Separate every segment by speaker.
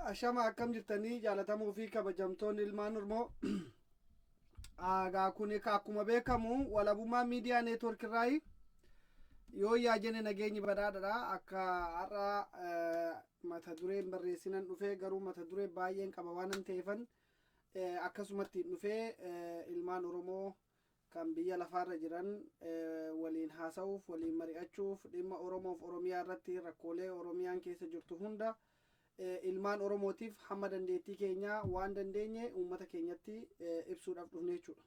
Speaker 1: Ashama, akkam jirtanii, jaalatamuu fi kabajamtoonni ilmaan Oromoo? Egaa kun akkuma beekamu Walabummaa Miidiyaa Network irraayi. Yoo yaa jenne, nageenyi badhaadhaadha. Akka har'a mata dureen barreessinan dhufee, garuu mata duree baay'een qaba waan ta'eefan akkasumatti dhufee ilmaan Oromoo kan biyya lafaarra jiran waliin haasa'uuf, waliin mari'achuuf, dhimma Oromoof Oromiyaa irratti, rakkoolee Oromiyaan keessa jirtu hunda ilmaan Oromootiif hamma dandeettii keenyaa waan dandeenye uummata keenyatti ibsuudhaaf dhufne jechuudha.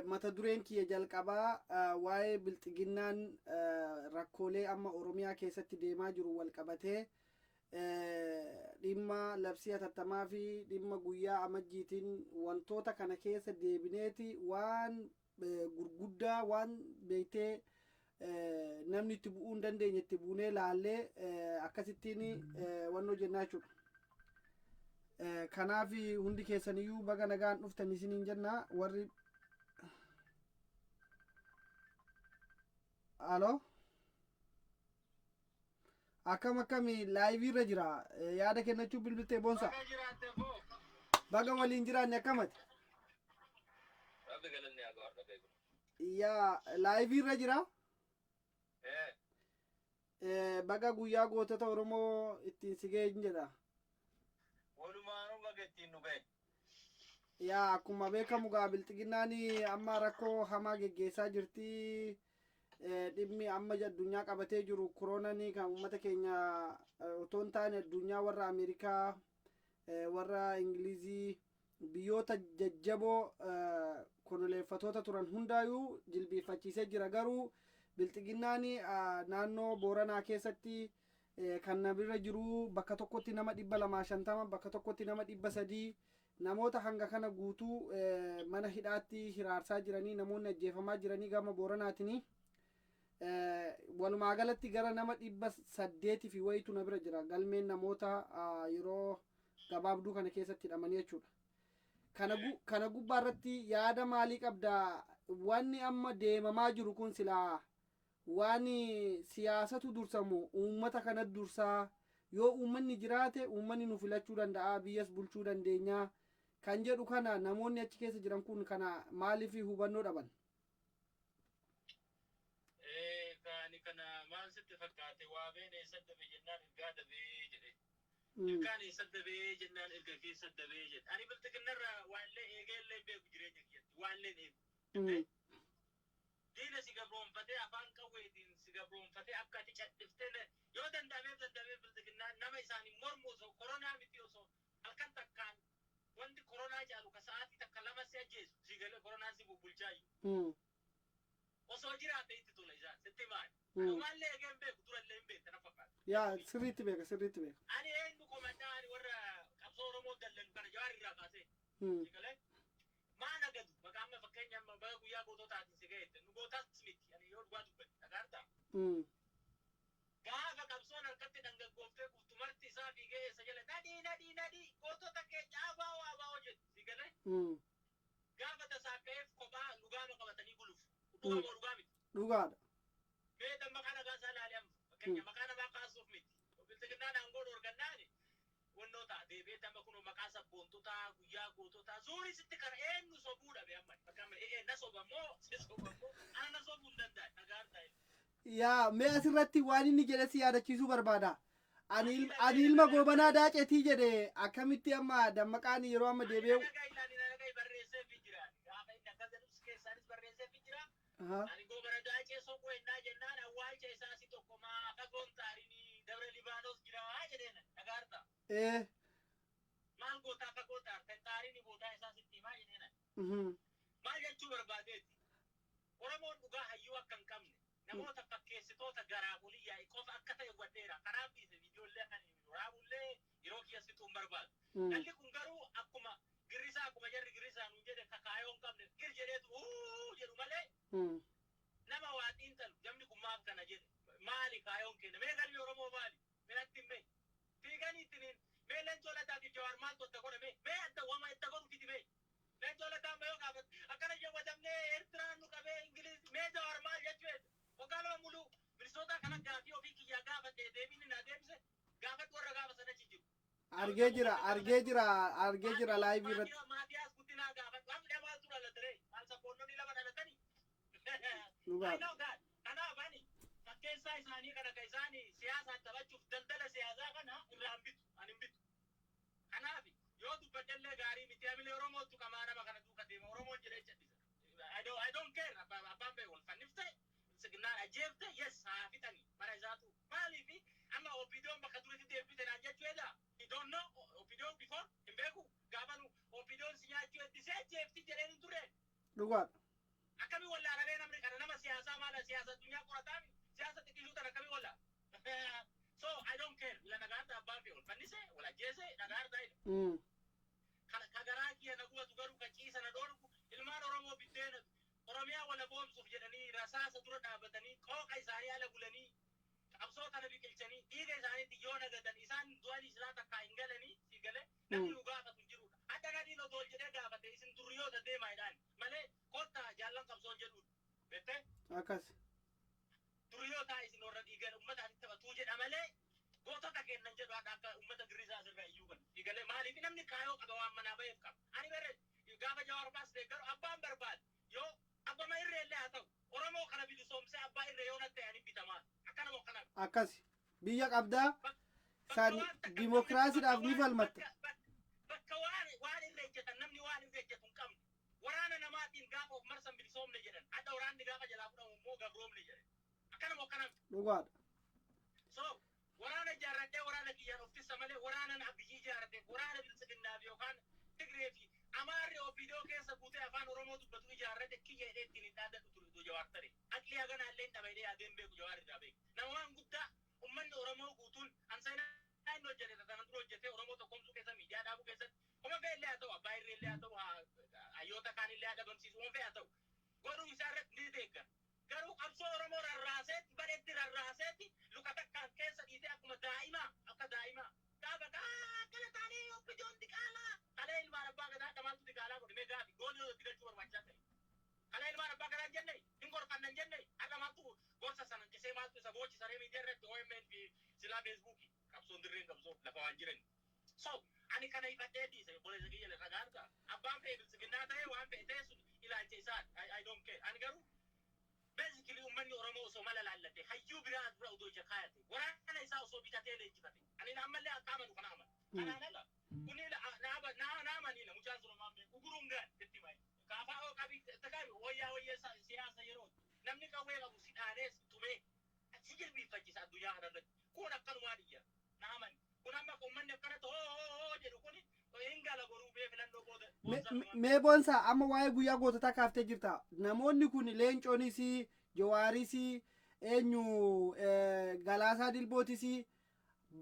Speaker 1: Mata dureen kiyya jalqabaa waa'ee bilxiginnaan rakkoolee amma Oromiyaa keessatti deemaa jiru wal qabatee, dhimma labsii hatattamaa fi dhimma guyyaa Amajjiitiin wantoota kana keessa deebineeti waan gurguddaa, waan beektee namni itti bu'uu hin dandeenye itti buunee laallee akkasittiin wannoo jennaa jechuudha. Kanaaf hundi keessaniyyuu baga nagaan dhuftan isiniin jenna. Warri aloo akkam akkami? Live irra jira, yaada kennachuu bilbiltee, Boonsa?
Speaker 2: Baga jiraatte boo.
Speaker 1: Baga waliin jiraanne, akkamati?
Speaker 2: Rabbi galanni haa ga'u, har'a beeku.
Speaker 1: Yaa, live irra jira. Baga guyyaa gootota Oromoo ittiin si ga'e jedha.
Speaker 2: Walumaanuu baga ittiin nu ga'e.
Speaker 1: Yaa, akkuma beekamu gaa bilxiginnaan amma rakkoo hamaa geggeessaa jirti. Dhimmi amma addunyaa qabatee jiru koronanii kan uummata keenya otoo hin taane addunyaa warra Ameerikaa, warra Ingilizii, biyyoota jajjaboo koloneeffatoota turan hundaayyuu jilbiiffachiisee jira. Garuu bilxiginnaan naannoo Booranaa keessatti kan na bira jiru bakka tokkotti nama 250, bakka tokkotti nama 300, namoota hanga kana guutuu mana hidhaatti hiraarsaa jiranii, namoonni ajjeefamaa jiranii gama Booranaatinii. Walumaa galatti gara nama 800 fi wayitu na bira jira, galmeen namoota yeroo gabaabduu kana keessatti hidhamanii jechuudha. Kana gubbaa irratti yaada maalii qabda? Wanni amma deemamaa jiru kun silaa waan siyaasatu dursamu, uummata kana dursaa? Yoo uummanni jiraate uummanni nu filachuu danda'a, biyyas bulchuu dandeenya kan jedhu kana namoonni achi keessa jiran kun kana maaliif hubannoo dhaban?
Speaker 2: Kaani kana maal sitti fakkaate? Waa beene eessa dabe jennaan ergaa dabee jedhe. Ilkaan eessa dabee jennaan erga keessa dabee jedhe. Ani bilxiginnarraa waallee eegee illee beeku, jireenya kiyyatti waallee eegu. Diina si gabroonfatee, afaan qawweetiin si gabroonfatee, akka ati cadhiftee yoo danda'ameef danda'ameef bilxiginnaan nama isaanii mormu osoo koronaa miti, osoo halkan takkaan wanti koronaa caalu ka sa'aatii takka lama si ajjeesu si galee koronaan si bubbulchaayyuu. Osoo jiraate itti tola isaan sitti maali? Anumaallee eegee hin beeku, durallee hin beekta na fakkaata.
Speaker 1: Yaa, sirriitti beeka, sirriitti beeka.
Speaker 2: Ani eenyu komadhaa? Ani warra qabsoo Oromoo dallalu kana Jawaar irraa kaasee. Si galee? Maa nagadu maqaa amma fakkeenya amma baga guyyaa goototaatiin si ga'eette, nu gootas miti, ani yoo dhugaa dubbadhe dhagaartaa. Gaafa qabsoon harkatti dhangaggooftee kuftu marti isaa fiigee eessa jala nadhii nadhii nadhii gootota keenya abaa'oo abaa'oo jedhu, si galee? Gaafa tasaa ka'eef kophaa lugaama qabatanii gulufu. Dhugaa moo dhugaa miti?
Speaker 1: Dhugaadha.
Speaker 2: Mee maqaa nagaa isaa ilaali amma. Fakkeenya maqaa namaa kaasuuf miti. Bilxiginnaan aangoo dhoorgannaani wannoo ta'a deebi'ee amma kunoo maqaa sabboontotaa guyyaa goototaa zuurii sitti kara eenyu sobuu dhabe amma. Bakka amma na soba moo si soba moo, ana na sobuu hin danda'an nagaan ta'e.
Speaker 1: Yaa, mee asirratti waan inni jedhe si yaadachiisuu barbaada. Ani ilma Goobanaa Daacetii jedhe. Akkamitti amma Dammaqaan yeroo amma deebi'ee?
Speaker 2: Nagaa ilaali, nagaa barreessee fi jira. Gaafa inni akkas jedhus keessaanis barreessee fi jira. Ani Goobana Daacee soquu ennaa jennaan awwaalcha isaa si tokko maa fagoon xaarinii Dabra Libaanos jira jedheen, dhagaarta. Maal gootaa fagoo xaartan, xaarini bootaa isaa sitti himaa jedheen. Maal jechuu barbaadeeti? Oromoon dhugaa hayyuu akka hin qabne, namoota fakkeessitoota garaa olii yaa'e qofa akka ta'e hubadheera. Kanaaf dhiise, viidiyoollee kan waraabullee yeroo kiyya fixuu hin barbaadu. Dhalli kun garuu akkuma girrisaa, akkuma jarri girrisaa nuun jedhe, kakaayoo hin qabne gir jedheetu uu jedhu malee nama waa xiinxalu, namni kun maaf kana jedhe, maali kaayoon kenna, mee galmi Oromoo maali, mee natti himee fiiganii ittiniin, mee Leencoo Lataatiif Jawaar maaltu adda godha, mee mee adda wama itti godhu fidi. Mee Leencoo Lataa amma yoo gaafat akkana jawwatamnee Eertiraan nu qabee Ingiliz, mee Jawaar maal jechuu eessa? Waggaa 2 muluu Minisootaa kana gaafii ofii kiyyaa gaafadhe, deebiin naa deebise gaafadhu warra gaafa sana achi.
Speaker 1: Argee jira, argee jira, argee jira live irratti.
Speaker 2: Maatiyaas Guddinaa gaafadhu. Amma maaltu dhalatare? Maal sabboonnonni lama dhalatanii? I
Speaker 1: Dhugaadha.
Speaker 2: know that. Kanaaf ani fakkeessaa isaanii kana ka isaanii siyaasaan taphachuuf daldala siyaasaa kana irraa hin bitu. Ani hin bitu. Kanaaf yoo dubbadhellee gaarii miti, amilee Oromootu qamaa nama kana duuka deema. Oromoon jedhee cal'isa. I don't care. Abbaan bee wal fannifte, signaan ajjeefte, yes, haa fixani. Mana isaatu. Maaliifi amma OPDOn bakka duritti deebite naan jechuu eeda? You don't know OPDO before, hin beeku. Gaafa nu OPDOn si nyaachuu eddisee ajjeefti jedheen hin turre.
Speaker 1: Dhugaadha.
Speaker 2: Akkamii wallaalamee namni kana nama siyaasaa maala siyaasa addunyaa qorataami siyaasa xiqqisuu tan akkamii wallaa? So I don't care. Ila nagaarta abbaan fi ol fannise wal ajjeese nagaarta jedhe. Ka garaa kiyya na gubatu garuu ka ciisa na dhoorgu ilmaan Oromoo biddeena Oromiyaa wala boomsuuf jedhanii rasaasa dura dhaabbatanii, qooqa isaanii ala bulanii, qabsoo kana biqilchanii, dhiiga isaaniitti yoo nagadan, isaan du'anii silaa takkaa hin galanii si galee namni nu gaafatu hin jirudha. Adda gadiin otoo ol jedhee gaafate isin durriyoota deemaa jedhaan malee kottaa jaallan qabsoon jedhudha. Bettee?
Speaker 1: Akkas.
Speaker 2: Durriyoota isin warra dhiigan uummata asitti taphatuu jedha malee gootota kennan jedhu akka uummata girrisaa asirraa iyyuu kan. Dhiigalee maaliif namni kaayoo qaba, waan manaa baheef qaba. Ani bare gaafa Jawaar baas deeggaru abbaan barbaade yoo abbama irree illee haa ta'u, Oromoo kana bilisoomsee abbaa irree yoo natti ani bitamaa akkanuma akkana.
Speaker 1: Akkas. Biyya qabdaa. San dimokiraasiidhaaf ni falmatta.
Speaker 2: Bakka waan irra ejjetan namni waan irra ejjetu hin qabne. Waraana namaatiin gaafa of marsan bilisoomne jedhan. Adda waraanni gaafa jalaa fudhamu immoo gabroomne jedhan. Akkanuma akkanama.
Speaker 1: Dhugaadha.
Speaker 2: So waraana ijaarradhee waraana kiyyaan of tissa malee waraana biyyi ijaarrate waraana biltsiginnaaf yookaan Tigree fi Amaarri OPDO keessa guutee afaan Oromoo dubbatu ijaarrate kiyya hidhee ittiin hin dhaadadhu ture utuu Jawaar tare. Aqlii haganaa illee hin dhaba hidhee yaadeen beeku Jawaar irraa beeku. Nama waan guddaa ummanni Oromoo guutuun anseenaa inni hojjete tanan dura hojjete Oromoo tokkomsuu keessa, miidiyaa dhaabuu keessatti homa fe'e illee haa ta'u, abbaa irree illee haa ta'u, hayyoota kaan illee haa dhabamsiisu, homa fe'e haa ta'u. Godhuu isaa irratti ni deeggara. Garuu qabsoo Oromoo rarraaseeti badhetti rarraaseeti luka takkaan keessa dhiitee akkuma daa'imaa akka daa'imaa gaafa akkana taanee OPDOn diqaalaa kalee ilmaan abbaa gadaa dhamaatu diqaalaa godhe mee gaafi goolii yoo itti galchuu barbaachisaa ta'e. Kalee ilmaan abbaa gadaa hin jenne, hin gorfanna hin jenne, har'a maaltu gorsa sana qisee maaltu isa boochisaree miidiyaa irratti OMN fi silaa Feesbuukii qabsoon dirreen qabsoo lafa waan jiran. So ani kana ifadhee dhiise, obboleessa kiyya lafa gaarta. Abbaan fe'e biltsiginnaa ta'e waan fe'e ta'e sun ilaalcha isaa, I don't care. Ani garuu basically uummanni Oromoo osoo mala laallate, hayyuu biraa dura odoo ija kaayate, waraana isaa osoo bitatee leenjifate. Ani ammallee akka amanu kana amanu. Kanaan ala kuni na amanii na mucaan sun homaan beeku guruun gaan itti himaa. Kaafaa oo qabi takaami wayyaa wayyaa siyaasa yeroo namni qawwee qabu si dhaanee si tumee si jilbiifachisa addunyaa kanarratti. Kun akkanumaan iyya. Na amani. Kun amma uummanni akkanatti hoo hoo hoo jedhu kuni hin gala boruu bee filannoo booda.
Speaker 1: Mee Boonsaa, amma waa'ee guyyaa goototaa kaaftee jirta. Namoonni kun Leencoonis, Jawaaris, eenyu, Galaasaa Dilbootis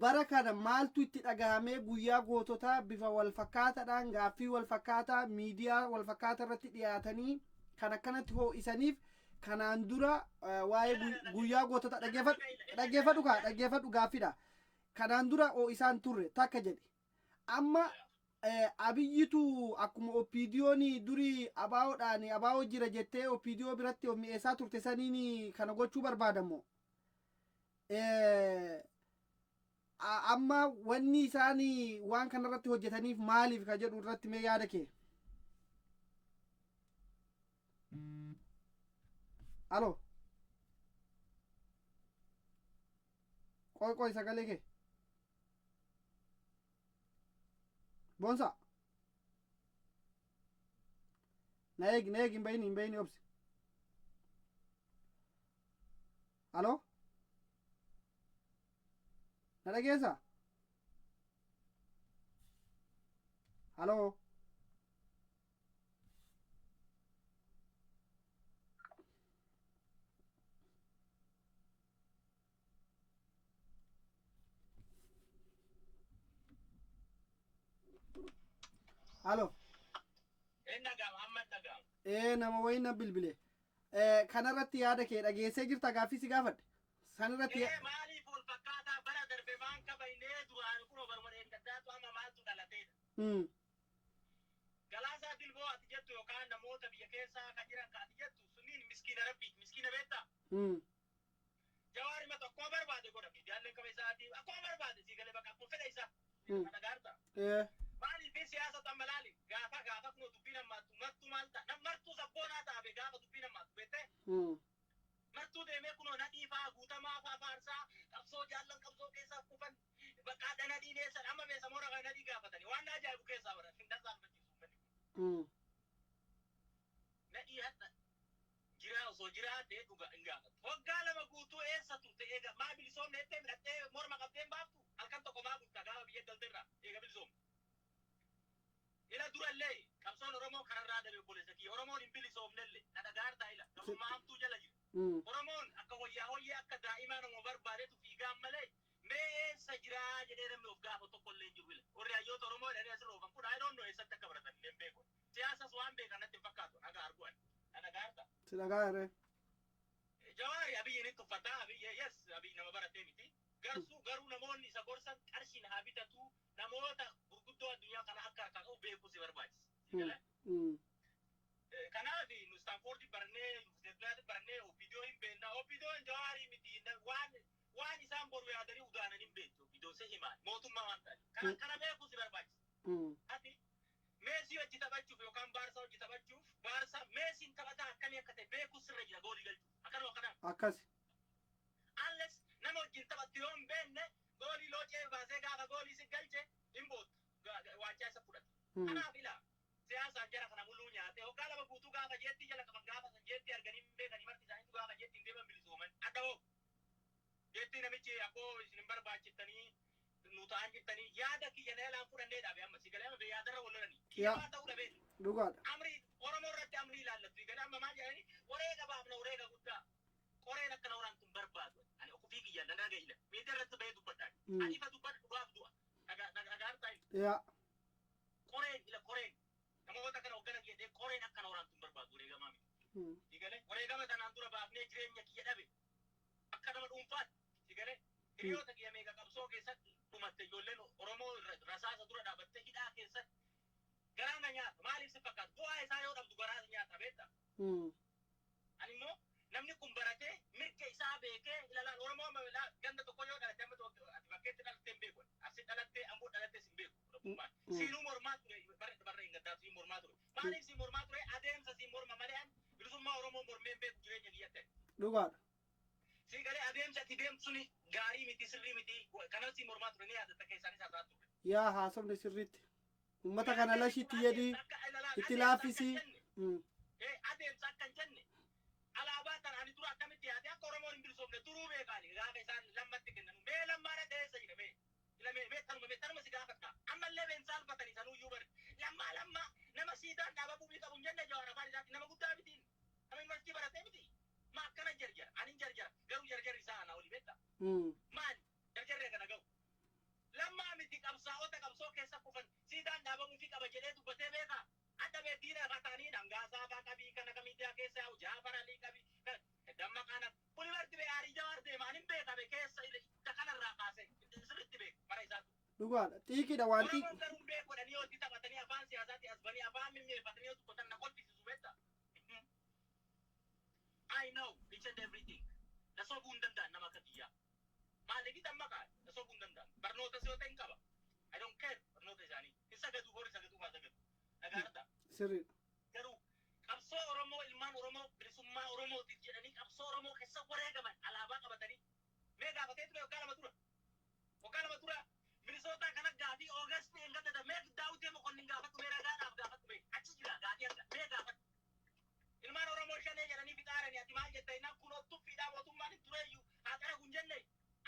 Speaker 1: bara kana maaltu itti dhagahamee guyyaa goototaa bifa wal fakkaataadhaan gaaffii wal fakkaataa miidiyaa wal fakkaataa irratti dhiyaatanii kan akkanatti ho'isaniif? Kanaan dura waa'ee guyyaa goototaa dhaggeeffadhu, dhaggeeffadhu kaa, dhaggeeffadhu, gaaffiidha. Kanaan dura ho'isaan turre takka jedhe. Amma Abiyyitu akkuma OPDOn durii ABOdhaan ABO jira jettee OPDO biratti of mi'eessaa turte saniin kana gochuu barbaadamoo? Amma wanni isaan waan kanarratti hojjetaniif maaliif ka jedhu irratti mee yaada kee? Alo. Qoy qoy, sagalee kee. Boonsaa. Na eegi, na eegi, hin bahini, hin bahini, obsi. Alo. Na dhageessaa? Alo. Alo.
Speaker 2: Inni dhaga'ama, amma dhaga'ama.
Speaker 1: Ee, nama wayiin na bilbile. Kanarratti yaada kee dhageessee jirta, gaaffii si gaafadhe. Sanirratti
Speaker 2: Ee, maaliif wal fakkaataa bara darbe maan kabaynee duraan kunoo baruma dheengadaatu amma maaltu dhalateedha. Galaasaa Dilboo ati jettu yookaan namoota biyya keessaa kan jiran ka ati jettu sunniin miskiina rabbiiti. Miskiina beektaa? Jawaarima tokkoo barbaade. Barbaade godha, miidiyaaleen qaba isaatii akkuma barbaade sii galee, bakka akkuma fedha isaa. Kana gaarta. Maaliif siyaasa amma laali, gaafa gaafa kunoo dubbiin hammaattu martuu maal ta'a, nam martuu sabboonaa ta'a, gaafa dubbiin hammaattu beektee martuu deemee kunoo Nadhii faa, Guutamaa faa faarsaa, qabsoo jaallan qabsoo keessaa kufan bakka nadhiin eessan amma beesa moora kana Nadhii gaafatanii waan na ajaa'ibu keessaa bara hin saalfachiisu uummanni kun. Nadhii hadha jiraa osoo jiraate dhuga hin gaafatu. Waggaa 2 guutuu eessa turte? Eega maa bilisoomne jettee midhattee morma qabdee hin baaftu, halkan tokko maa bulta gaafa biyya galteerraa eega bilisoomne? Ila durallee qabsoon Oromoo kararraa dabe, obboleessa kiyya. Oromoon hin bilisoomnellee na dhagaartaa, ila gabrummaa hamtuu jala jira. Oromoon akka hoyyaa hoyyee, akka daa'imaa nama barbaadetu fiigaan malee mee eessa jiraa jedhee namni of gaafa tokko illee hin jiru ila. Warri hayyoota Oromoo jedhanii asirra oofan kun I don't know eessatti akka baratan illee hin beeku. Siyaasas waan beekan natti hin fakkaatu nagaa argu ani. Na dhagaartaa.
Speaker 1: Si dhagaare.
Speaker 2: Jawaari Abiyyiin itti uffataa. Abiyyi, yes, Abiyyi nama baratee miti. Garuu namoonni isa gorsan qarshiin haa bitatu, namoota gurguddoo addunyaa kana akka harkaa qabu beekuu si barbaachisa. Si galee? Kanaaf nu Stanford barannee, Yuunivarsiitii barannee OPDO hin beekna. OPDOn Jawaarii miti, waan isaan boru yaadanii udaanan hin beektu. OPDOn si himaan mootummaa waan ta'eef. Kana beekuu si barbaachisa. Ati Meesii hojii taphachuuf yookaan Baarsaa hojii taphachuuf, Baarsaa Meesiin taphataa akkamii akka ta'e beekuu sirra jira goolii galchuuf. Akkanuma kanaaf.
Speaker 1: Akkasi.
Speaker 2: Unless nama wajjin taphattu yoo hin beekne, goolii loocee baasee gaafa goolii si galche hin boottu. Waancaa isa fudhata. Kanaaf ilaa, siyaasaan jara kana muluu nyaate waggaa 2 guutuu gaafa jeetti jala qaban, gaafa san jeetti arganii hin beekanii, marti isaaniitu gaafa jeetti hin deeman bilisooman. Adda hoo jeetti namichi akkoo isin hin barbaachiftanii nu ta'an jirtanii yaada kiyya na yalaan fudhannee dhaabe, amma si galee, amma yaadarra wal lolanii. Kiyyabaa ta'uu dhabee.
Speaker 1: Dhugaadha.
Speaker 2: Amrii Oromoo irratti amrii ilaallattu galee amma maal jedhanii wareega baafna, wareega guddaa. Qoreen akkana waraantu hin barbaadu. Ani ofii kiyya nan dhaga'ina. Miidiyaa irratti bahee dubbadhaa. Ani ifa dubbadha, dhugaaf du'a. Dhagaartaa.
Speaker 1: Yaa.
Speaker 2: Qoreen ila, qoreen namoota kana hoggana jedhee qoreen akkana waraantu hin barbaadu, wareegamaa miti. Sigalee wareegama tanaan dura baafnee jireenya kiyya dhabe akka nama dhuunfaatti, sigalee hiriyoota kiyya meeqa qabsoo keessatti dhumatte, ijoolleen Oromoo rasaasa dura dhaabatte hidhaa keessatti garaa na nyaata. Maaliif si fakkaata? Bu'aa isaa yoo dhabdu garaa nyaata, beektaa? Ani immoo namni kun baratee mirga isaa beekee ilalaan Oromoo amma ganda tokko yoo dhalatte, amma ati bakkeetti dhalattee hin beeku. Asi dhalattee, amboo dhalattee hin beeku. Rabbummaan. Siinuu mormaa ture, barra barra hin gaddaatu siin mormaa ture. Maaliif siin mormaa ture? Adeemsa siin morma malee ani bilisummaa Oromoo mormee hin beeku jireenya kiyyatti.
Speaker 1: Dhugaadha.
Speaker 2: Sii galee, adeemsa ati deemtu suni gaarii miti, sirrii miti, kanas siin mormaa ture, ni yaadatta, keessaanis haasaa ture.
Speaker 1: Yaa, haasofni sirriitti. Uummata kana lashitti jedhi itti laaffisii.
Speaker 2: Adeemsa akka hin jenne, alaabaa tana ani dura akkamitti yaade, akka Oromoon hin bilisoomne duruu beekaani gaafa isaan Lammatti kennan. Mee Lammaadha dheessa jira, mee ila, mee mee tanuma, mee tanuma si gaafadha. Ammallee been saalfatanii sanuyyuu bari Lammaa, Lammaa nama siidaan dhaabamuu qabu hin jenne. Jawaar afaan isaatti nama guddaa miti, nama yuunivarsiitii baratee miti. Ma akkana jarjara? Ani hin jarjara, garuu jarjarri isaa anaa olii, beektaa? Maali jarjarree kana ga'u? Lammaa miti, qabsaa'ota qabsoo keessa kufan siidaan dhaabamuufi qaba jedhee dubbatee beekaa? Adda bee diina irraa ta'anii Dhangaasaa faa qabii, kana ka miidiyaa keessa yaa'u Jaafar Alii qabii, Damma kana kuni marti bee aarii Jawaar deema. Ani hin beeka be keessa ija kanarraa kaasee sirriitti beeka mara isaatu.
Speaker 1: Dhugaadha. Xiiqiidha waan
Speaker 2: Oromoon
Speaker 1: xiiqi.
Speaker 2: garuu hin beeku jedhanii yoo itti taphatanii, afaan siyaasaatti as banii afaan mimmi'eeffatanii yoo dubbatan na kolfisiisu, beektaa? I know each and everything. Na sobuu hin danda'an nama akka kiyyaa. Maaliif dammaqaa? Na sobuu hin danda'an. Barnoota yoo ta'e hin qaba. I don't care barnoota isaanii. Hin sagaduu, horii sagaduu haa sagadu. Dhagaarta.
Speaker 1: Sirriidha.
Speaker 2: Garuu qabsoo Oromoo, ilmaan Oromoo bilisummaa Oromootiif jedhanii qabsoo Oromoo keessa wareegaman alaabaa qabatanii mee gaafatee ture waggaa 2 dura. Waggaa 2 dura Minisootaa kana gaafii August hin gaddata mee Daawitee Mokonnin gaafadhu, mee ragaadhaaf gaafadhu, mee achi jira gaafii arga, mee gaafadhu. Ilmaan Oromoo shanee jedhanii fixaaranii ati maal jetta innaan kun tuffiidhaa mootummaan hin tureyyuu haa xaragu hin jenne.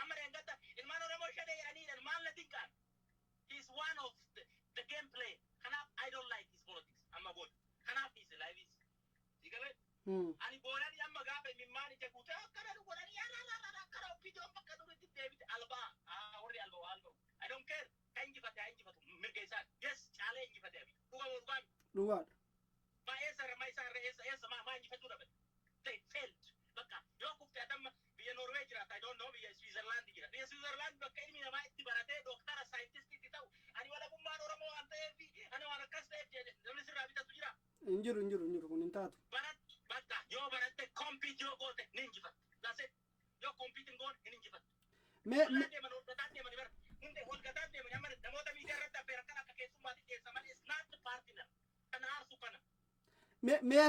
Speaker 2: Amma reengadda ilmaan Oromoo shanee jedhanii jedhan maal na dinqaan? He is one of the game play. Kanaaf I don't like his politics amma booda. Kanaaf his life is. Sigalee ani boonanii amma gaafa imimmaan ija guutee akkana godhanii alaalaala akkana OPDOn bakka duritti deebite albaa warri alba'u alba'u. I don't care. Ka injifate haa injifatu, mirga isaa. Yes, caalee injifate Abi. Dhuga moo dhugaa miti?
Speaker 1: Dhugaadha.
Speaker 2: Ma eessa irra, ma isaa irra, eessa eessa maa injifachuu dhaban? They failed. Bakka yoo kufte atamma biyya Norway jiraata, I don't know, biyya Switzerland jira. Biyya Switzerland bakka ilmi namaa itti baratee dooktara saayintistii itti ta'u, ani walabummaan Oromoo waan ta'eef, ani waan akkas ta'eef jedhe namni sirraa bitatu jira.
Speaker 1: Hin jiru, hin jiru, hin jiru, kun hin taatu.
Speaker 2: Barat bakka yoo baratte, compete yoo goote ni injifatta. That's it. Yoo compete hin goone hin injifattu.
Speaker 1: Mee
Speaker 2: Ollaa deeman, holgataa deeman bara. Hundi holgataa deeman. Amma namoota miidiyaa irratti affeeran kan akka keessummaatti dhiyeessan malee is not partner. Kan aarsu kana.
Speaker 1: Mee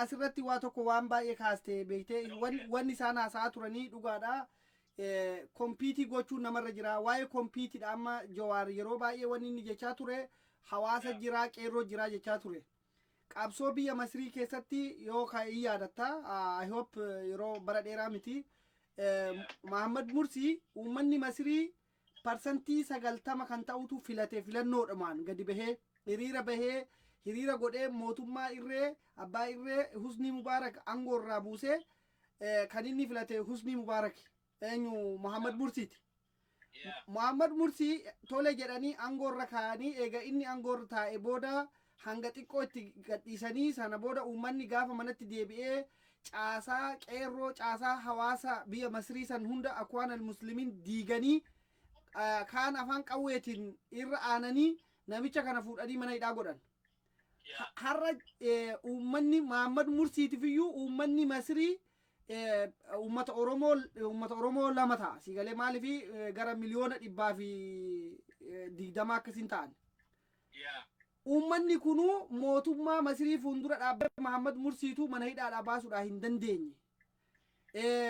Speaker 1: asirratti waa tokko, waan baay'ee kaaste beektee, wanni isaan haasa'aa turanii dhugaadha. Compete gochuun namarra jira. Waa'ee competeiidha amma Jawaar yeroo baay'ee wanni inni jechaa ture, hawaasa jiraa, qeerroo jiraa jechaa ture. Qabsoo biyya Masrii keessatti yoo ka in yaadatta, I hope yeroo bara dheeraa miti. Mahammad Mursii uummanni Masrii 90% kan ta'utu filate. Filannoodhumaan gadi bahee, hiriira bahee, hiriira godhee, mootummaa irree abbaa irree Husnii Mubaarak aangoo irraa buusee, kan inni filate Husnii Mubaarak, eenyu, Muhammad Mursiiti. Muhammad Mursii tole jedhanii aangoo irra kaa'anii, eega inni aangoo irra taa'e booda hanga xiqqoo itti gadhiisanii, sana booda uummanni gaafa manatti deebi'ee caasaa qeerroo, caasaa hawaasa biyya Masrii san hunda Akwaan al-Muslimiin diiganii, kaan afaan qawweetiin irra aananii, namicha kana fuudhanii mana hidhaa godhan. Har'a uummanni Muhammad Mursiitiif iyyuu uummanni Masrii uummata Oromoo lama ta'a. Siigalee maaliif gara 120,000,000 akkasiin ta'an. Uummanni kunuu mootummaa Masrii fuuldura dhaabbatee Muhammad Mursiituu mana hidhaadhaa baasuudhaa hin dandeenye.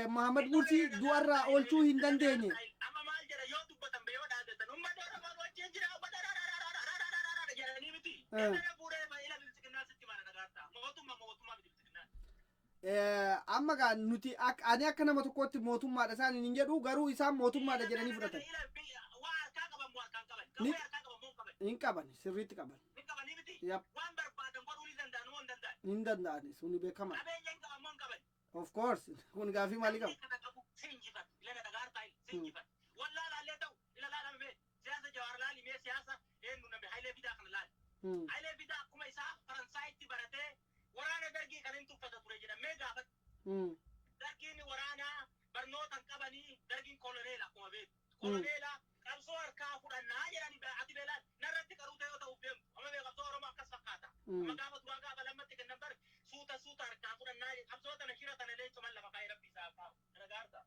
Speaker 1: Muhammad Mursii du'arraa oolchuu hin dandeenye.
Speaker 2: Amma maal jedha yoo dubbatan, yoo dhaadatan, "Uummata Oromoon wajjin jira, uummata" jedhanii miti. Kana fuudhee ila bilisiginnaa sitti mana dhagaartaa. Mootummaa mootummaa miti bilisiginnaa.
Speaker 1: Amma gaa nuti ani akka nama tokkootti mootummaadha isaan hin jedhu, garuu isaan mootummaadha jedhanii fudhatan.
Speaker 2: Waa harkaa qaban moo harkaan qaban? Qawwee harkaa qaban moo hin qaban?
Speaker 1: Hin qaban, sirriitti qaban.
Speaker 2: Hin qabanii miti?
Speaker 1: Yep.
Speaker 2: Waan barbaadan godhuu ni danda'an moo hin danda'an?
Speaker 1: Hin danda'an, suni beekama.
Speaker 2: Qabeenya hin qaban moo hin qaban?
Speaker 1: Of course, kun gaafii maalii qaba?
Speaker 2: Namni kana qabu si injifata. Ila dhagaartaa si injifata. Wallaalaallee ta'u ila laalame mee siyaasa Jawaar laali, mee siyaasa eenyu namni Hayilee Fidaa kana laali. Hayilee Fidaa akkuma isaa Faransaayitti baratee waraana Dargii kan hin tuffata ture jedhamee gaafate. Dargiin waraanaa barnoota hin qabanii, Dargiin koloneela akkuma beektu. Koloneela qabsoo harkaa fudhannaa jedhani ati beelaan narratti qaruute yoo ta'uuf deemtu. Amma bee qabsoo Oromoo akkas fakkaata. Amma gaafa duraa gaafa lammatti kennan bar suuta suuta harkaa fudhannaa jedhan. Qabsoo tana shira tana leencuman lafa kaa'ee rabbi isaa kaa'u. Kana gaarta.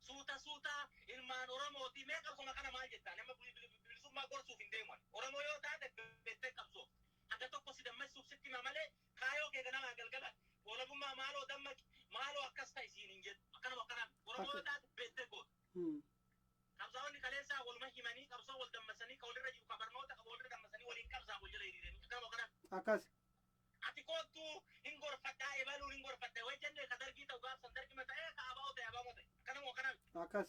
Speaker 2: Suuta suuta ilmaan Oromooti mee qabsoma kana maal jettaa? Nama bilisummaa gorsuuf hin deemu. Oromoo yoo taate beektee qabsoo. Haga tokko si dammaqsuuf sitti hima malee kaayoo kee ganamaa galgala walabummaa maaloo dammaqi, maaloo akkas ta'i siin hin jedhu. Akkanuma akkanaan Oromoo yoo taate beektee goota. Qabsaa'onni kaleessaa waluma himanii, qabsoo wal dammasanii, ka walirra jiru, ka barnoota qabu walirra dammasanii, waliin qabsaa wal jala hiriiranii, akkanuma akkanaan.
Speaker 1: Akkas.
Speaker 2: Ati koottu hin gorfadhaa, ebaluun hin gorfadha way jennee, ka Dargii ta'u gaafsan Dargii ta'ee, ka ABO ta'e ABO ta'e, akkanuma akkanaan.
Speaker 1: Akkas.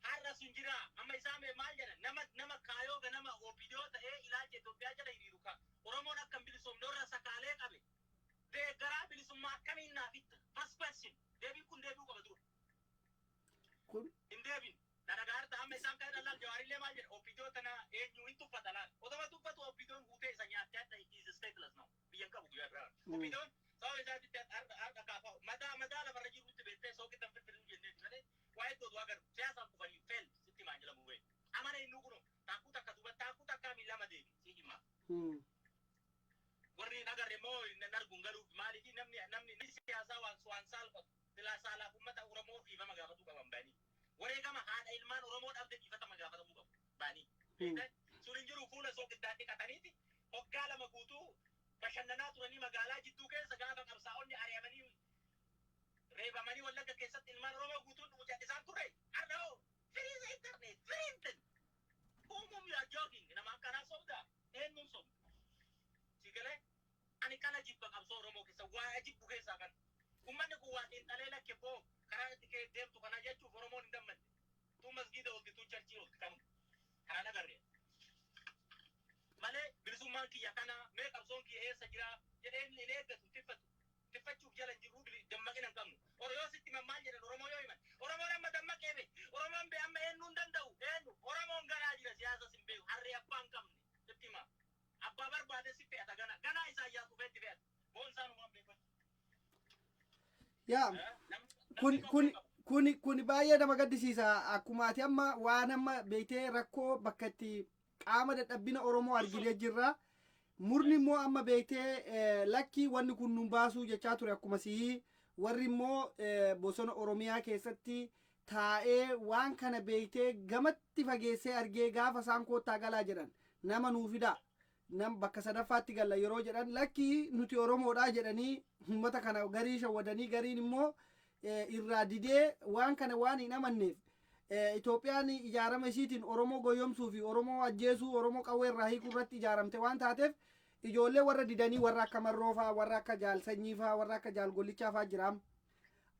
Speaker 2: Har'a sun jira. Amma isaa mee maal jedhan? Nama kaayoo ganama OPDO ta'ee ilaalcha Itoophiyaa jala hiriiru, ka Oromoon akka hin bilisoomne warra sakaalee qabe deeggaraa bilisummaa akkamiin naaf hitta? First question, deebiin kun deebi'uu qaba dura.
Speaker 1: Kun
Speaker 2: hin deebin dhagaarta. Amma isaan kan laal Jawaarillee maal jedha? OPDO tana eenyu hin tuffata laal. Otoma tuffatu OPDOn guutee isa nyaattee adda is stateless now, biyya hin qabu guyyaa biraa. OPDOn sababa isaatitti har'a kaafa madaa madaa lafarra jirutti beektee sooqittan firfirin jenneeti malee waa'ee gootu agarru siyaasaan kufanii fail sitti himaa jedhamu wee amana innuu kuno taakkuu takka duuba taakkuu takkaa miila deebi si hima. Warri hin agarre immoo hin argu, hin galuuf. Maaliif namni siyaasaa waan saalfatu silaa saalaaf uummata Oromoo dhiifama gaafatuu qaban ba'anii, wareegama haadha ilmaan Oromoo dhabde dhiifatama gaafatamuu qabu ba'anii. Sun hin jiru, fuula sooqiddaa dhiqataniiti hoggaa 2 guutuu bashannanaa turanii magaalaa jidduu keessa, gaafa qabsaa'onni ari'amanii reebamanii Wallagga keessatti ilmaan Oromoo guutuun dhumu callisaan turre. Har'a hoo free the internet, free internet, whom you are joking? Nama akkanaa sobda, eenyuun sobda? Si galee, ani kana jibba qabsoo Oromoo keessa, waa jibbu keessaa kan ummanni kun waa xiinxalee lakke boo karaa itti kee deemtu kana jechuuf Oromoon hin dammanne. Tun masgiida oolti, tun churchii oolti, kanuma karaa agarree malee bilisummaan kiyya kana mee qabsoon kiyya eessa jira jedhee hin eeggatu, tiffatu tiffachuuf jala hin jirru, dammaqina hin qabnu. Oro yoo sitti himan maal jedhan? Oromoo yoo himan, Oromoon amma dammaqee be, Oromoon be amma eenyuun danda'u eenyu? Oromoon ganaa jira, siyaasas hin beeku, harree abbaa hin qabne sitti hima. Abbaa barbaade si fe'ata, gana ganaa Isaayyaas dhufeetti fe'ata, boonsaan waan beeku.
Speaker 1: Yaa, kun baay'ee nama gaddisiisa. Akkuma ati amma waan amma beektee, rakkoo bakka itti qaama dadhabbina Oromoo arginee jirra. Murni immoo amma beektee lakkii wanni kun nun baasuu jechaa ture, akkuma sihii warri immoo bosona Oromiyaa keessatti Taa'ee waan kana beektee gamatti fageessee argee, gaafa isaan koottaa galaa jedhan, nama nuu fidaa, nam bakka sadaffaatti galla yeroo jedhan, lakkii nuti Oromoodhaa jedhanii uummata kana garii shawwadanii, gariin immoo irraa didee waan kana waan hin amanneef, Itoophiyaan ijaarama isiitiin Oromoo goyyomsuu fi Oromoo ajjeesuu, Oromoo qawwee irraa hiikuu irratti ijaaramte waan taateef, ijoollee warra didanii, warra akka Marroofaa, warra akka Jaalsanyiifaa, warra akka Jaalgollichaafaa jiraam.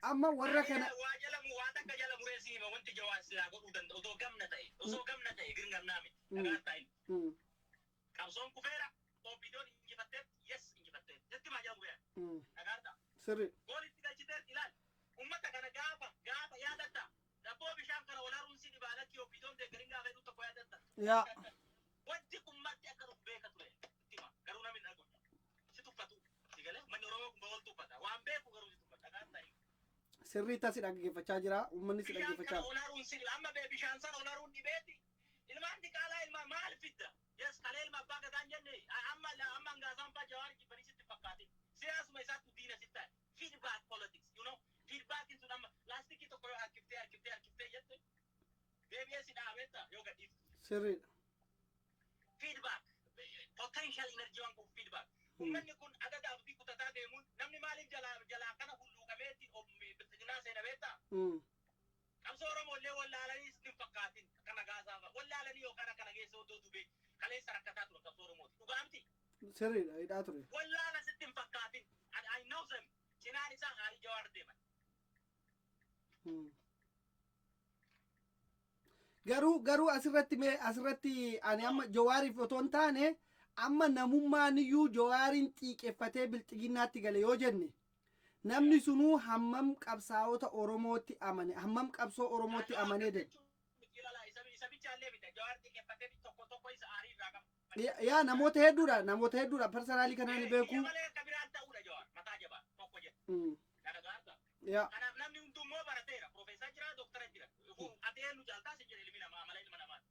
Speaker 1: Amma warra kana
Speaker 2: Waa jala waa takka jala mureessi hima. Wanti Jawaar silaa godhuu danda'u osoo gamna ta'e girgamnaa miti. Dhagaa ta'in. Qabsoon kufeera. OPDOn injifatteet, yes, injifatteet. Jetti maa jala mureera. Dhagaa ta'a.
Speaker 1: Sirri.
Speaker 2: Goolitti galchiteet ilaali. Ummata kana gaafa yaadatta. Dabboo bishaan kana ol haruun si dhibaa, lakkii OPDOn deeggarin gaafa jedhu tokko yaadatta.
Speaker 1: Yaa.
Speaker 2: Wanti kun marti akka dhufu beeka ture. Itti garuu namni hin dhagu. Si tuffatu. Si galee manni Oromoo kun wal tuffata. Waan beeku garuu si tuffata. Dhagaa ta'e.
Speaker 1: Sirriitti si dhaggeeffachaa jira. Uummanni si
Speaker 2: Bishaan
Speaker 1: dhaggeeffachaa
Speaker 2: kana ol haruun si dhiba. Amma bee bishaan sana ol haruun dhibeeti. Ilmaan diqaalaa ilma maal fidda? Yes, kalee ilma abbaa gadaa hin jenne, amma hangaasaan faa Jawaar jibbanii sitti fakkaate. Siyaasuma isaatti diina sitti ta'e. Feedback politics. Feedbackin sun amma laastikii tokko yoo harkiftee harkiftee harkiftee jette, deebi'ee si dhaabeetta yoo gadhiiftu.
Speaker 1: Sirriidha.
Speaker 2: Feedback. Potential energy waan qabu feedback. Uummanni kun adada abdii kutataa deemuun namni maaliif jalaa jalaa kana hulluuqameetti bilxiginaa seena beektaa? Qabsoo Oromoo illee wallaalanii sitti hin fakkaatin, akka nagaasaa fa'a. Wallaalanii yookaan akka nageessa oddoo dubee kaleessa rakkataa turan qabsoo Oromooti. Dhugaamti.
Speaker 1: Sirriidha. Hidhaa ture.
Speaker 2: Wallaala sitti hin fakkaatin. I know them. Cinaan isaa haarii Jawaar deeman.
Speaker 1: Garuu asirratti, mee asirratti ani amma Jawaariif otoo hin taane, amma namummaan iyyuu Jawaariin xiiqeffatee bilxiginnaatti gale yoo jenne, namni sunuu hammam qabsaa'ota Oromootti amane, hammam qabsoo Oromootti amanee deema?
Speaker 2: Isa bichaallee miti. Jawaar xiiqeffatee tokko tokko isa aarii irraa qaba.
Speaker 1: Yaa, namoota hedduudha personally kanaan
Speaker 2: Biyya
Speaker 1: beeku.
Speaker 2: malee akka biraan ta'uudha Jawaar. Mataa jabaa tokko jedha. Kana gaarta.
Speaker 1: Yaa.
Speaker 2: Kanaaf namni hundummoo barateera. Profeesar jira, dooktara jira. Ati eenyu caaltaa si jedhe ilmi namaa amala ilma namaati.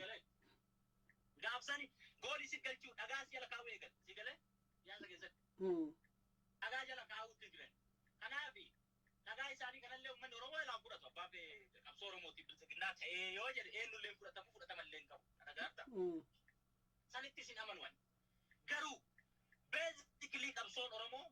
Speaker 2: Galee. Gaafsani goolii si galchuu dhagaa si jala kaa'uu eegal. Si galee? Siyaasa keessatti. Dhagaa jala kaa'uutti jiran. Kanaaf dhagaa isaanii kanallee uummanni Oromoo ilaan fudhatu. Abbaan qabsoo Oromootiif bilxiginnaa ta'ee yoo jedhe eenyullee fudhatamu fudhatamallee hin qabu. Kana gaarta. Sanitti isin amanuwan. Garuu basically qabsoon Oromoo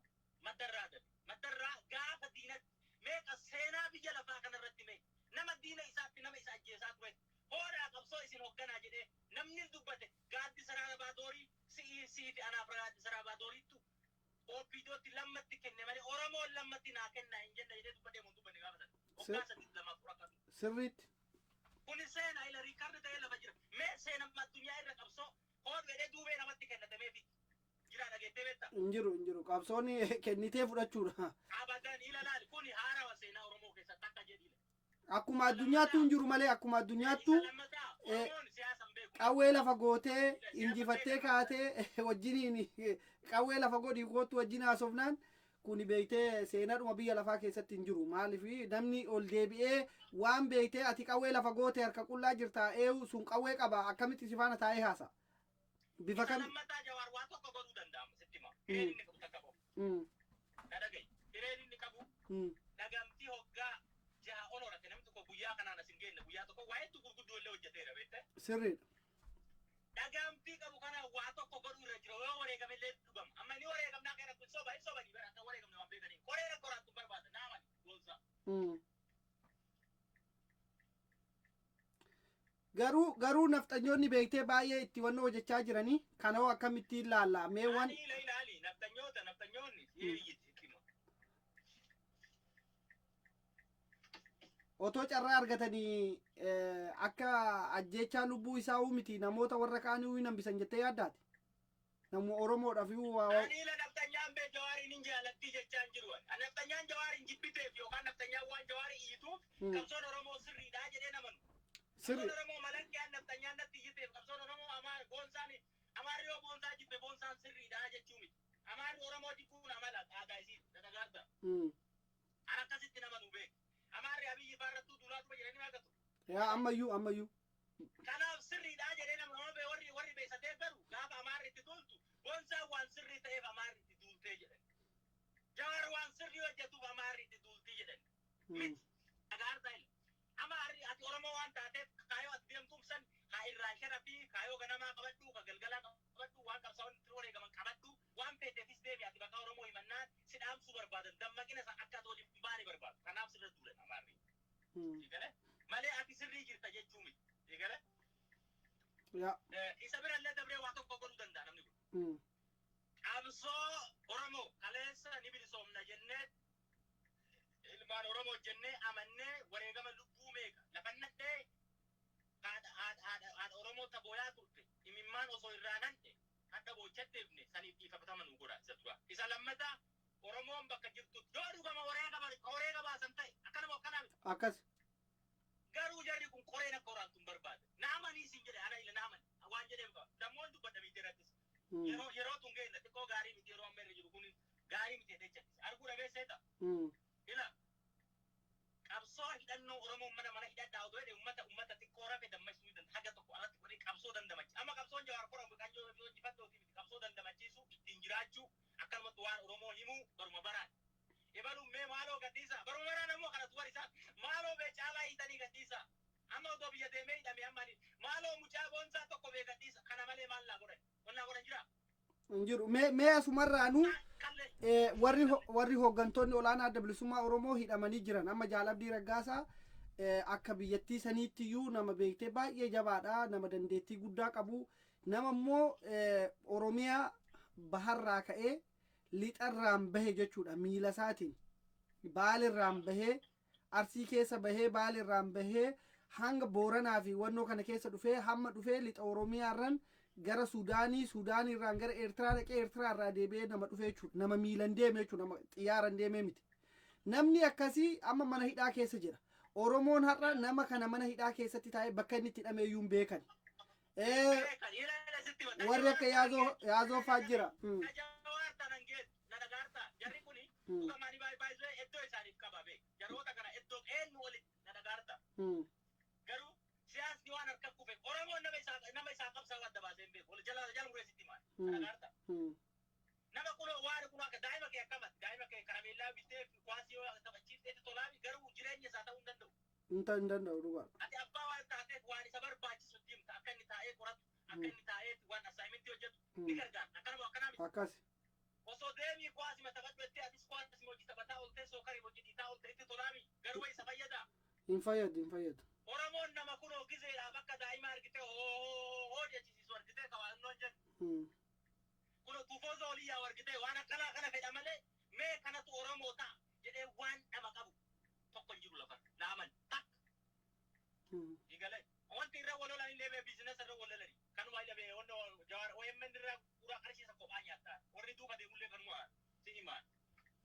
Speaker 2: maddarraa dabe. Maddarraa gaafa diinatti meeqa seenaa biyya lafaa kanarratti mee nama diina isaatti, nama isa ajjeesaa ture, hoodhaa qabsoo isin hoogganaa jedhee namni dubbate Gaaddisa Raabaa Doorii si'ii sii fi anaaf Gaaddisa Raabaa Dooriittu OPDOtti lammatti kenne malee Oromoon lammatti naa kennaa hin jenne jedhee dubbatee mun dubbanne gaafa sana. Waggaa 3 2 4 akka.
Speaker 1: Sirriitti.
Speaker 2: Kuni seenaa ila record ta'ee lafa jira. Mee seenaa addunyaa irra qabsoo hoodhu jedhee duubee namatti kennatamee fi jira dhageettee beektaa?
Speaker 1: Hin jiru, hin jiru. Qabsoon kennitee fudhachuudha.
Speaker 2: Abadan, ila laali, kuni haarawa seenaa Oromoo keessatti akka jedhi.
Speaker 1: Akkuma addunyaattuu hin jiru malee, akkuma addunyaattuu
Speaker 2: Isa lammataa Oromoon siyaasa hin beeku.
Speaker 1: Qawwee lafa gootee injifattee kaatee wajjiniin qawwee lafa godhii kootu wajjin haasofnaan, kuni beektee seenaadhuma biyya lafaa keessatti hin jiru. Maaliif namni ol deebi'ee waan beektee ati qawwee lafa gootee harka qullaa jirta, eewu sun qawwee qaba, akkamitti si faana taa'ee haasa? Bifa
Speaker 2: Isa
Speaker 1: kam?
Speaker 2: lammataa Jawaar waa tokko godhuu danda'ama sitti hima. Hireen inni qabu takka qofa. Na dhaga'i. Hireen inni qabu dhagamtii hoggaa 6 ol horate namni tokko guyyaa kanaan as hin geenne, guyyaa tokko waa hedduu gurguddoo illee hojjeteera beekte.
Speaker 1: Sirriidha.
Speaker 2: Dhagamtii qabu kana waa tokko godhuu irra jira yoo wareegame illee dhugama. Amma inni wareegamnaa kana kun soba hin sobanii bara akka wareegamne waan beekanii. Qoree rakkoo raattu barbaada naamani goonsaa.
Speaker 1: Garuu nafxanyoonni beektee baay'ee itti wannoo hojjechaa jiranii kana hoo akkamittiin ilaalla mee wan?
Speaker 2: Ilaali ilaali, nafxanyoonni hiriyyiti sitti hima.
Speaker 1: Otoo carraa argatanii akka ajjeechaa lubbuu isaa miti, namoota warra kaanii hin hambisan jettee yaaddaati? Namuma Oromoodhaaf iyyuu
Speaker 2: Ani ila nafxanyaan bee Jawaariin hin jaalattii jechaa hin jiru. Nafxanyaan Jawaariin jibbiteef yookaan nafxanyaan waan Jawaarii iyyituuf qabsoon Oromoo sirriidha jedhee namanu.
Speaker 1: Sirri.
Speaker 2: Qabsoon Oromoo malaqqaan nafxanyaan natti iyyiteef qabsoon Oromoo Amaar boonsaan Amaarri yoo boonsaa jibbe boonsaan sirriidha jechuu miti. Amaarri Oromoo jibbuun amala aadaa isii dhagaarta. An akkasitti namanu beek. Amaarri Abiyyi faarrattuu duulaatuma jedhanii waaqatu.
Speaker 1: Yaa, ammayyuu ammayyuu.
Speaker 2: Kanaaf sirriidha jedhee nama nama bee warri beeksatee garu gaafa Amaarri itti duultu boonsaan waan sirrii ta'eef Amaarri itti duultee jedhan. Jawaar waan sirrii hojjetuuf Amaarri itti duultii jedhan. Miti. Dhagaartaa ila. waan taateef kaayoo ati deemtuuf san haa irraa sharafii, kaayoo ganamaa qabadhu, ka galgalaa qabadhu, waan qabsaa'onni itti wareegaman qabadhu, waan feeteefis deemi. Ati maqaa Oromoo himannaan si dhaamsuu barbaadan, dammaqina san akka ati waliif hin baane barbaadu. Kanaaf sirra duulan Amaarri. Eegale? Malee ati sirrii jirta jechuu miti. Eegale?
Speaker 1: Yaa.
Speaker 2: Isa birallee dabree waa tokko godhuu danda'a namni kun. Qabsoo Oromoo kaleessa ni bilisoomna jennee, ilmaan Oromoo jennee amannee, wareegama lubbuu meeqa lafa nadhee, haadha haadha haadha haadha Oromoo tabooyaa turte imimmaan osoo irraa nandhe hadha boochaddeefne saniif dhiifatama nu godha isa dura. Isa lammataa, Oromoon bakka jirtu yoo dhugama wareega baasan ta'e akkanuma akkanaa miti.
Speaker 1: Akkas.
Speaker 2: Garuu jarri kun qoreen akka waraantu hin barbaada. Naamanii siin jedhe, ana ila naaman waan jedheef qaba. Dammoon dubbadha miidiyaa irrattis. Yeroo tun geenna xiqqoo gaarii miti, yeroo amma irra jiru kun gaarii miti jedhee jechise. Arguu dhabee seeta. Ila qabsoo hidhannoo Oromoo mana mana hidhadhaa otoo jedhe ummata xiqqoo rafe dammaqsuu ni danda'a. Haga tokko alatti godhee qabsoo dandamachi. Amma qabsoon Jawaar qoramu kan injifannooti miti. Qabsoo dandamachiisu, ittiin jiraachuu, akkanumatti waan Oromoo himuu baruma baraan. Ibaluun mee maaloo gadhiisa. Baruma baraan ammoo kanatu war isaan maaloo bee caalaa hiitanii gadhiisa. Amma otoo biyya deemee hidhame amma ani maaloo mucaa boonsaa tokko bee gadhiisa. Kana malee maal naa godhan? Wannaa godhan jira?
Speaker 1: Hin jiru. Mee asumarraanuu
Speaker 2: Kallee.
Speaker 1: Warri hooggantoonni olaanaa Adda Bilisummaa Oromoo hidhamanii jiran, amma Jaal Abdii Raggaasaa akka biyyattii saniitti iyyuu nama beektee baay'ee jabaadha, nama dandeettii guddaa qabu, nama immoo Oromiyaa baharraa ka'ee lixarraan bahe jechuudha. Miila isaatiin Baalirraan bahee, Arsii keessa bahee, Baalirraan bahee, hanga Booranaa fi wannoo kana keessa dhufee, hamma dhufee lixa Oromiyaarran gara Suudaanii, Suudaaniirraan gara Eertiraa dhaqee, Eertiraarraa deebi'ee nama dhufe jechuudha. Nama miilan deeme jechuudha, nama xiyyaaraan deemee miti. Namni akkasii amma mana hidhaa keessa jira. Oromoon har'a nama kana mana hidhaa keessatti taa'ee bakka inni itti hidhame iyyuu hin beekan. Warri akka Yaazoo fa'aa jira.
Speaker 2: Jawaar tanan geet na dhagaarta, jarri kuni dhugamaanii baay'ee iddoo isaaniif qaba beek. Jaroota kana iddoo eenyu walitti na dhagaarta. Garuu siyaasni waan harka kufe, Oromoon nama isaa qabsaa adda baasee hin beeku. Jala jala mureessitti maal na dhagaarta. Nama kun waan kun akka daa'ima kee akkamatti daa'ima kee karameellaa bitee kwaasii yoo taphachiifteetti tolaafi, garuu jireenya isaa ta'uu hin danda'u.
Speaker 1: Hin danda'u, dhugaa.
Speaker 2: Ati abbaa waan taateef waan isa barbaachisu itti himta, akka inni taa'ee qoratu, akka inni taa'ee waan assignmentii hojjetu ni gargaara. Akkanuma akkanaa miti.
Speaker 1: Akkas.
Speaker 2: Osoo deemii kwaasii taphadhu jettee, atis kwaasii hojii taphataa oltee, sookarii hojii dhiitaa oltee itti tolaami, garuu isa fayyada?
Speaker 1: Hin fayyadu, hin fayyadu.
Speaker 2: Oromoon nama kunoo gizeedhaaf akka daa'ima argite hoo hoo jechisiisu argite kawaannoon jedhu. Kunoo tufooza olii yaa'u argite, waan akkanaa kana fedha malee mee kanatu Oromoo ta'a jedhee waan dhama qabu tokko hin jiru lafa naaman takka. Egalee wanti irra wal lolan illee bee business irra wal lolani. Kanuma illee bee wanno Jawaar OMN irraa guuraa qarshii isa kophaa nyaata. Warri duuba deemullee kanuma si himaa.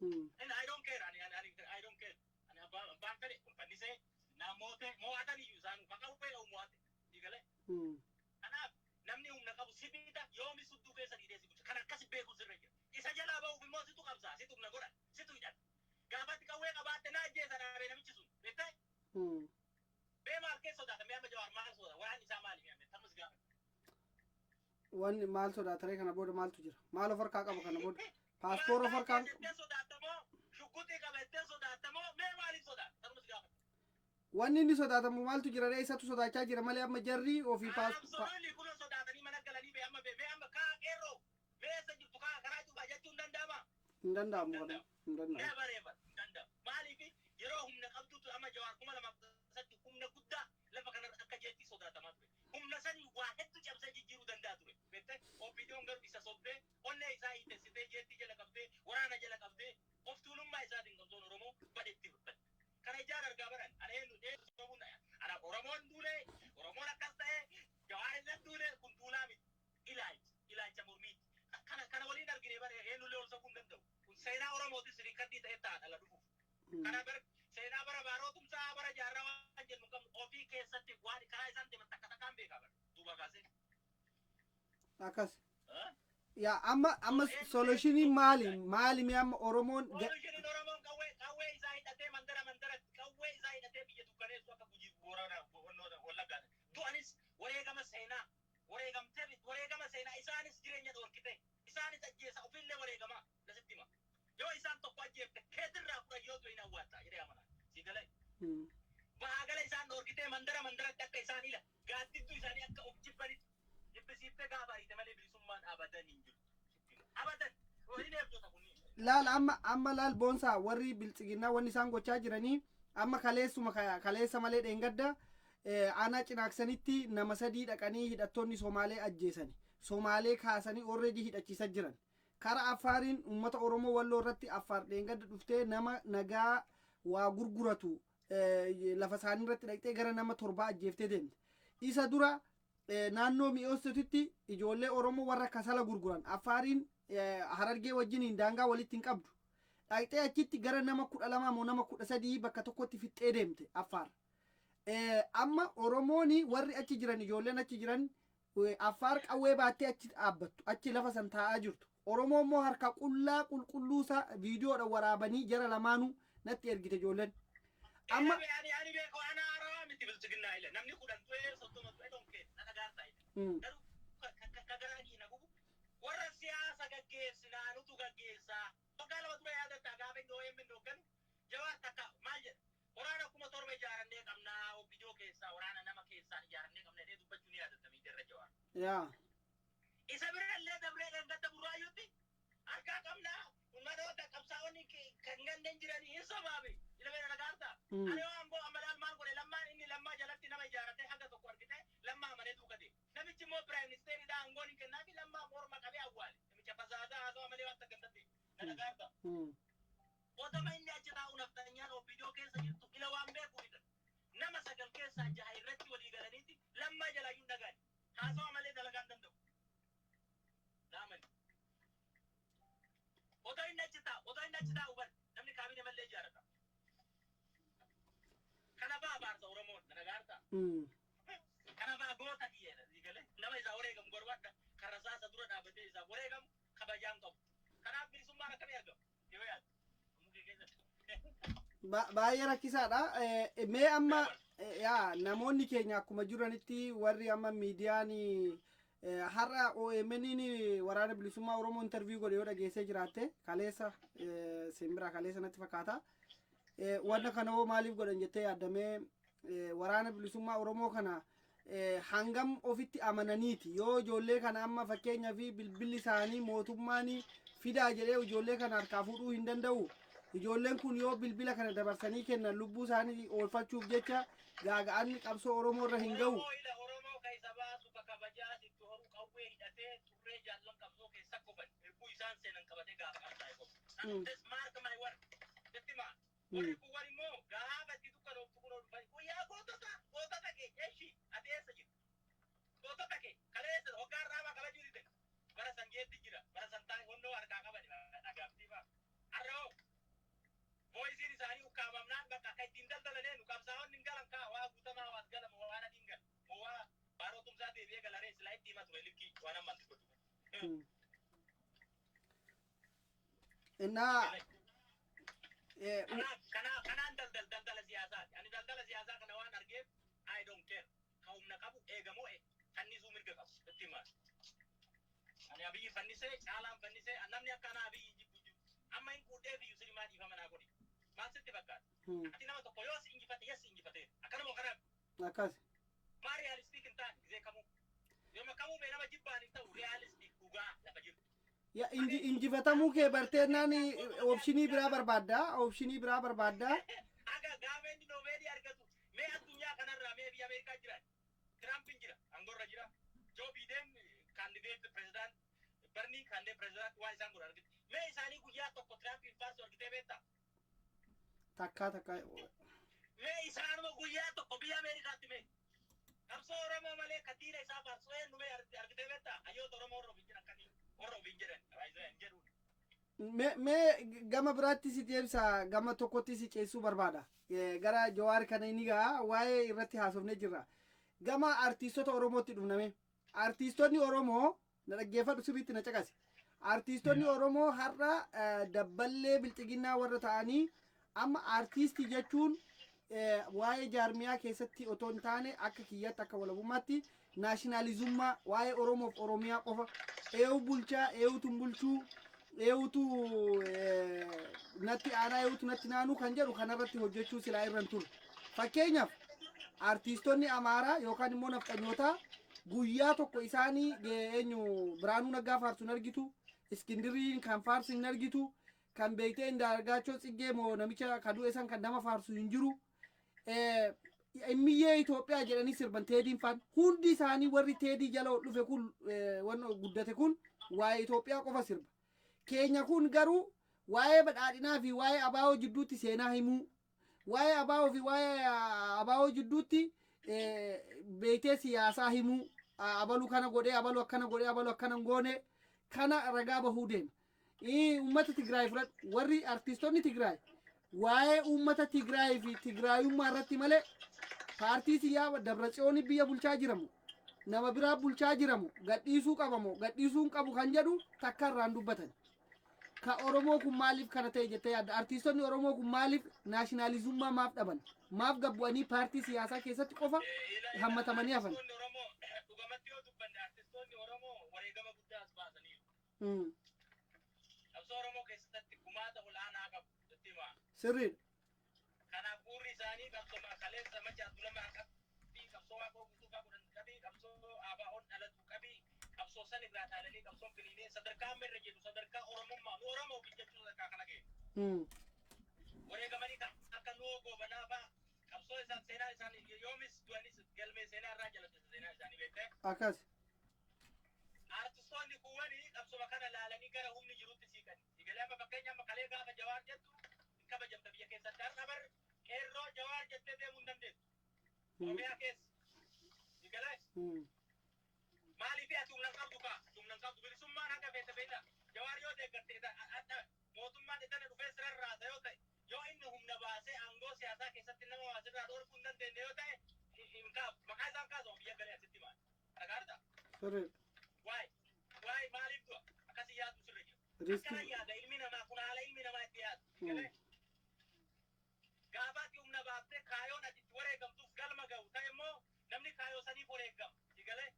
Speaker 2: And I don't care, ani ani I don't care. Ani abbaan fedhe fannisee namoota mo'atan iyyuu isaan maqaa uffee qabu mo'ate. Egalee kanaaf namni humna qabu si bita, yoomi sudduu keessa dhiitee si bulcha. Kan akkas beeku sirra jira. Isa jalaa ba'uuf immoo situ qabsaa, situ humna godha, situ hidhata. Gaafatti qawwee qabaatte na ajjeesa dhaabee namichi sun. Beektee? Bee maal keessa sodaata? Mee amma Jawaar maal sodaata? Waan isaa maali? Mee amma gaafa.
Speaker 1: Wanni maal sodaatare? Kana booda maaltu jira? Maal of harkaa qaba kana booda? Paaspoora of harkaa
Speaker 2: Jettee sodaatamoo? Shugguxii qaba jettee sodaatamoo? Mee maaliif sodaata? Tanumas gaafa.
Speaker 1: Wanni inni sodaatamu maaltu jira ree? Isatu sodaachaa jira malee amma jarri ofii paas
Speaker 2: Absolutely, kun sodaatanii mana galanii bee amma bee amma kaa qeerroo mee eessa jirtu kaa karaa cufaa jechuun danda'ama?
Speaker 1: Hin danda'amu, kana hin danda'amu.
Speaker 2: Never ever hin danda'amu. Maaliif? Yeroo humna qabdutu amma Jawaar 2013 humna guddaa lafa kanarra akka jeetti sodaatamaa ture. Humna sanii waa hedduu cabsee jijjiiruu danda'a ture. Beektee, OPDOn garuu isa sobdee onnee isaa hiitessitee, jeettii jala qabdee, waraana jala qabdee, of tuulummaa isaatiin qabsoon Oromoo badhetti badde. Kana ijaan argaa baran ana eenyu eenyu sobuun ana Oromoon duulee, Oromoon akkas ta'ee, Jawaar illee duulee, kun duulaa miti. Ilaalcha mormiiti. Kana waliin argine bare, eenyullee ol sobuu hin danda'u. Kun seenaa Oromootis recordii ta'ee ta'a dhala dhufuuf. Kana bara seenaa bara baarootumsaa bara jaarraa waan jennu qabnu ofii keessatti waan karaa isaan deeman takka takkaan beekaa bara duuba kaasee.
Speaker 1: Akkas. Yaa, amma solutioniin maali? Maali mee amma Oromoon
Speaker 2: Solutioniin Oromoon qawwee isaa hidhatee mandara mandaratti qawwee isaa hidhatee biyya dukkaneessu akka Gujii, Booranaa, Wallaggaa. Du'anis wareegama seenaa wareegamtee, wareegama seenaa isaanis jireenya dhorkite, isaanis ajjeesa, ofiillee wareegamaa lasitti hima. Yoo isaan tokko ajjeefte keetirraa 10 yoo du'e hin awwaalta jedhee amana. Si galee? Bahaa gala isaan Dhorkitee mandara mandaratti akka isaan ila gaaddiddu isaanii akka of jibbanitti jibbisiiftee gaafa ariite malee bilisummaan abadan hin jirtu. Abadan. Hin eebjota kunniin.
Speaker 1: Laal, amma laal, Boonsaa, warri Biltsiginnaa wanni isaan gochaa jiranii amma kaleessuma, kaleessa malee dheengadda aanaa Cinaaksanitti nama sadii dhaqanii hidhattoonni Somaalee ajjeesani. Somaalee kaasanii already hidhachiisaa jiran. Kara Affaariin uummata Oromoo Walloo irratti Affaar dheengadda dhuftee nama nagaa waa gurguratu lafa isaanii irratti dhaqxee gara nama 7 ajjeeftee deemte. Isa dura naannoo Mi'oositotitti ijoollee Oromoo warra kasala gurguran, Affaariin Harargee wajjiniin daangaa walitti hin qabdu. Dhaqxee achitti gara nama 12 moo nama 13 bakka tokkotti fixxee deemte Affaar. Amma Oromooni warri achi jiran, ijoolleen achi jiran, Affaar qawwee baattee achi dhaabbattu, achi lafa san taa'aa jirtu. Oromoo immoo harka qullaa qulqulluusaa viidiyoodhaan waraabanii jara lamaanuu natti ergite ijoolleen. Amma
Speaker 2: Ani beeku, ana haarawaa miti Biltsiginnaa ila namni 10 du'ee 30 du'ee donkee na dhagaartaa ila. Garuu ka garaa kiina gubu warra siyaasa gaggeessinaa nutu gaggeessaa. Waggaa 2 dura yaadatta, gaafa inni OMN hoogganu Jawaar takka maal jedha? Waraana 7,000 ijaarannee qabnaa, OPDO keessaa waraana nama keessaan ijaarannee qabna jedhee dubbachuu ni yaadatta miidiyaarra Jawaar. Isa bira illee dabree dheengadda Burraayyuutti harkaa qabnaa, ummatoota qabsaa'onni kan gandeen jiranii hin sobaabe. Ila beena dhagaartaa. Ani yoo amboo amma laal maal godhe Lammaan? Inni Lammaa jalatti nama ijaarratee haga tokko argite Lammaa amanee duuka deema. Namichi immoo prime ministeeridha, aangoon hin kennaafi, Lammaa morma qabee awwaale. Namicha fasaasaa haasawaa malee waan takka hin dandeenye. Na dhagaartaa. Otoma inni achi taa'u naftanyaan OPDO keessa jirtu ila waan beeku fidan. Nama sagal keessaa jaha irratti walii galaniiti Lammaa jalaayyuu hin dhagaani. Haasawa malee dalagaa hin danda'u. Naamani. Otoo inni achi taa'u bar namni kaabine mallee ijaarrata. Kana fa'a abaarsa Oromoon, na dhagaartaa. Kana fa'a goota kiyyeedha galee nama isaa wareegamu barbaadda, kan rasaasa dura dhaabbatee isaaf wareegamu kabajaan qabu. Kanaaf bilisummaan akkamii argama? Yoo yaaddu. Sammuu kee keessatti.
Speaker 1: Baay'ee rakkisaadha. Mee amma yaa namoonni keenya akkuma jiranitti, warri amma miidiyaan har'a OMN Waraana Bilisummaa Oromoo interview godhe yoo dhageessee jiraatte, kaleessa simbira kaleessa natti fakkaata. Wanna kana hoo maaliif godhan jettee yaaddamee? Waraana Bilisummaa Oromoo kana hangam ofitti amananiiti? Yoo ijoollee kana amma fakkeenyaa fi bilbilli isaanii mootummaan fidaa jedhee ijoollee kana harkaa fuudhuu hin danda'u. Ijoolleen kun yoo bilbila kana dabarsanii kennan lubbuu isaanii oolfachuuf jecha gaaga'anni qabsoo Oromoo irra hin ga'u.
Speaker 2: Oromoo ila Oromoo ka isa baasu, ka kabajaa sitti horu, qawwee hidhatee turree jaallan qabsoo keessa kofan hirbuu isaan seenan qabatee gaafa qabsaa'e qofa. This mark my word. Sitti maa. Warri kuwwan immoo gaafa itti dukkanooftu kunoo dhufanii guyyaa gootota gootota kee eshi ati eessa jirtu? Gootota kee kaleessa hoggaa irraa kabajuu dide, bara san geetti jira, bara san taa'e honnoo harkaa qaban dhagaabtii fa'a. Har'a hoo voiceiin isaanii ukkaamamnaan bakka akka ittiin daldalanee nu qabsaa'onni hin galan kaa waa guutamaa hawaas galama waan adiin gala moo waa Baaroo Tumsaa deebi'ee galaree silaa itti hima ture likkii waan ammaan dubbatu.
Speaker 1: Innaa
Speaker 2: Kanaaf kanaan daldala siyaasaati. Ani daldala siyaasaa kana waan argeef I don't care. Ka humna qabu eegamoo fannisuu mirga qabu. Itti himaa. Ani Abiyyi fannisee, Caalaan fannisee, namni akka anaa Abiyyi jibbu jiru. Amma hin quudhee biyyu sirimaa dhiifama naa godhi. Maal sitti fakkaata? Ati nama tokko yoo si injifate, yes, injifatee. Akkanuma kanaaf.
Speaker 1: Akkas.
Speaker 2: Maa realistic hin taane gisee kamuu. Yooma kamuu mee nama jibbaan hin ta'u, realistic dhugaa lafa jirtu.
Speaker 1: Ya, injifatamuu kee barteennaan optionii biraa barbaadda. Optionii biraa barbaadda.
Speaker 2: Aga gaafa inni Noobelii argatu mee addunyaa kanarraa mee biyya Ameerikaa jira. Tiraampiin jira, aangorra jira. Joo Biideen candidate president, Barnii candidate president, waan isaan godhan argite. Mee isaanii guyyaa tokko Tiraampiin faarsu argitee beektaa?
Speaker 1: Takkaa takkaa.
Speaker 2: Mee isaanuma guyyaa tokko biyya Ameerikaatti mee qabsoo Oromoo malee ka diina isaa faarsu eenyu mee argitee beektaa? Hayyoota Oromoo warra ofiin jedhan akkanii warra ofiin jedhan hin jedhuun.
Speaker 1: Mee gama biraatti si deebisa, gama tokkotti si ceessuu barbaada. Gara Jawaar kana inni ga'a waa'ee irratti haasofnee jirra. Gama artiistota Oromootti dhufname. Artiistonni Oromoo, na dhaggeeffadhu sirriitti, na caqasi. Artiistonni Oromoo har'a dabballee Bilxiginnaa warra ta'anii, amma artiistii jechuun waa'ee jaarmiyaa keessatti otoo hin taane, akka kiyyatti, akka walabummaatti, naashinaalizummaa waa'ee Oromoof Oromiyaa qofa, eewu bulchaa, eewutu hin bulchuu, eewutu natti aanaa, eewutu natti naanuu kan jedhu kanarratti hojjechuu silaa irra hin turre. Fakkeenyaaf Artiistonni Amaaraa yookaan immoo nafxanyootaa guyyaa tokko isaanii eenyu Biraanuu Naggaa faarsu hin argitu. Iskindiriin kan faarsu hin argitu. Kan beektee Indaargaachoo Tsiggee moo namicha kan du'e san kan nama faarsu hin jiru. Immiyyee Itoophiyaa jedhanii sirban. Teediin faan hundi isaanii, warri Teedii jala ol dhufe kun, wanni guddate kun waa'ee Itoophiyaa qofa sirba. Keenya kun garuu waa'ee badhaadhinaa fi waa'ee abaa'oo jidduutti seenaa himuu, waa'ee abaa'oo fi waa'ee abaa'oo jidduutti beektee siyaasaa himuu, abalu kana godhee, abalu akkana godhee, abalu akkana hin goone, kana ragaa bahuu deema. Uummata Tigraay fudhadhu. Warri artiistonni Tigraay waa'ee uummata Tigraay fi Tigraayummaa irratti malee paartii siyyaa Dabratsiyoon biyya bulchaa jiramu, nama biraa bulchaa jiramu, gadhiisuu qabamu, gadhiisuu hin qabu kan jedhu takka irraan dubbatan. Ka Oromoo kun maaliif kana ta'e jettee yaadda? Artiistonni Oromoo kun maaliif naashinaalizummaa maaf dhaban? Maaf gabbu'anii paartii siyaasaa keessatti qofa hammatamanii hafan?
Speaker 2: Artistoonni Oromoo, dhugamatti yoo dubbanne, artistoonni Oromoo wareegama guddaa as baasaniiru. Qabsoo Oromoo keessatti gumaata ol'aanaa qabu sitti himaa.
Speaker 1: Sirriidha.
Speaker 2: Kanaaf bu'uurri isaanii qabsoo kaleessa Macaa Tulamaa qabii, qabsoo Waaqoo Guutuu fa'aa godhan qabii, qabsoo ABO'n dhalatu qabii, qabsoo san irraa dhaalanii qabsoon finiinee sadarkaa amma irra jiru, sadarkaa Oromummaa nu Oromoo ofiin jechuu sadarkaa kana ga'e. Wareegamanii kan akka Nu'oo Goobanaa fa'aa qabsoo isaan seenaa isaan yoomis du'anis galmee seenaa irraa jalatte seenaa isaanii beektee.
Speaker 1: Akkas.
Speaker 2: Artistoonni kuuwwanii qabsoma kana laalanii gara humni jirutti siiqani. Sigalee amma fakkeenya amma kalee gaafa Jawaar jettu hin kabajamta biyya keessatti. Har'a bar qeerroo Jawaar jettee deemuu hin dandeessu. Oromiyaa keessa. Sigalee maaliif? Ati humna hin qabdu kaa, humna hin qabdu. Bilisummaan hanga feete beekta. Jawaar yoo deeggarte adda mootummaan idana dhufee sirarraasa yoo ta'e, yoo inni humna baasee aangoo siyaasaa keessatti nama waa sirraa dhorkuu hin dandeenye yoo ta'e, hin kaafu. Maqaa isaan kaasu biyya galee asitti maali? Dhagaarta?
Speaker 1: Sirriidha.
Speaker 2: Waay waay, maaliif du'a? Akkasii yaadu sirra jira.
Speaker 1: Riskii.
Speaker 2: Akkana yaada ilmi namaa kun, haala ilmi namaa itti yaadu. Galee? Gaafa ati humna baaftee kaayoon ati itti wareegamtuuf galma ga'u ta'e immoo namni kaayoo saniif wareegama. Si galee?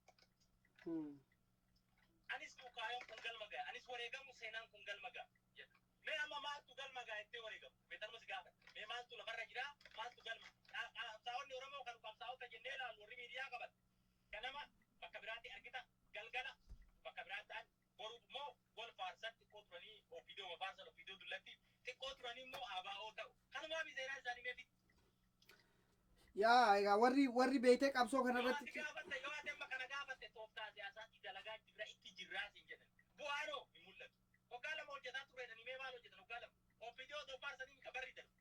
Speaker 2: Anis du kaayoon kun galma ga'a. Anis wareegamu seenaan kun galma ga'a jedha. Mee amma maaltu galma ga'a jettee wareegamu? Mee tanuma si gaafadha. Mee maaltu lafarra jira? Maaltu galma? Qabsaa'onni Oromoo kan qabsaa'ota jennee ilaalu, warri miidiyaa qaban. Ganama bakka biraatti argita, galgala bakka biraatti ta'an, boru immoo wal faarsan. Xiqqoo turanii OPDO faarsan, OPDO dullatti xiqqoo turanii immoo ABO ta'u. Kanumaa fi seenaa isaanii mee fixi.
Speaker 1: Yaa, egaa warri beektee qabsoo
Speaker 2: Yoo ati
Speaker 1: kanarratti
Speaker 2: gaafatte, yoo ati amma kana gaafatte, tooftaa siyaasaatti dalagaa jira, itti jirraa siin jedhan. Bu'aanoo hin mul'atu. Waggaa 2 hojjetaa tureedhani, mee maal hojjetan waggaa 2? OPDO otoo faarsanii ka barri darbu.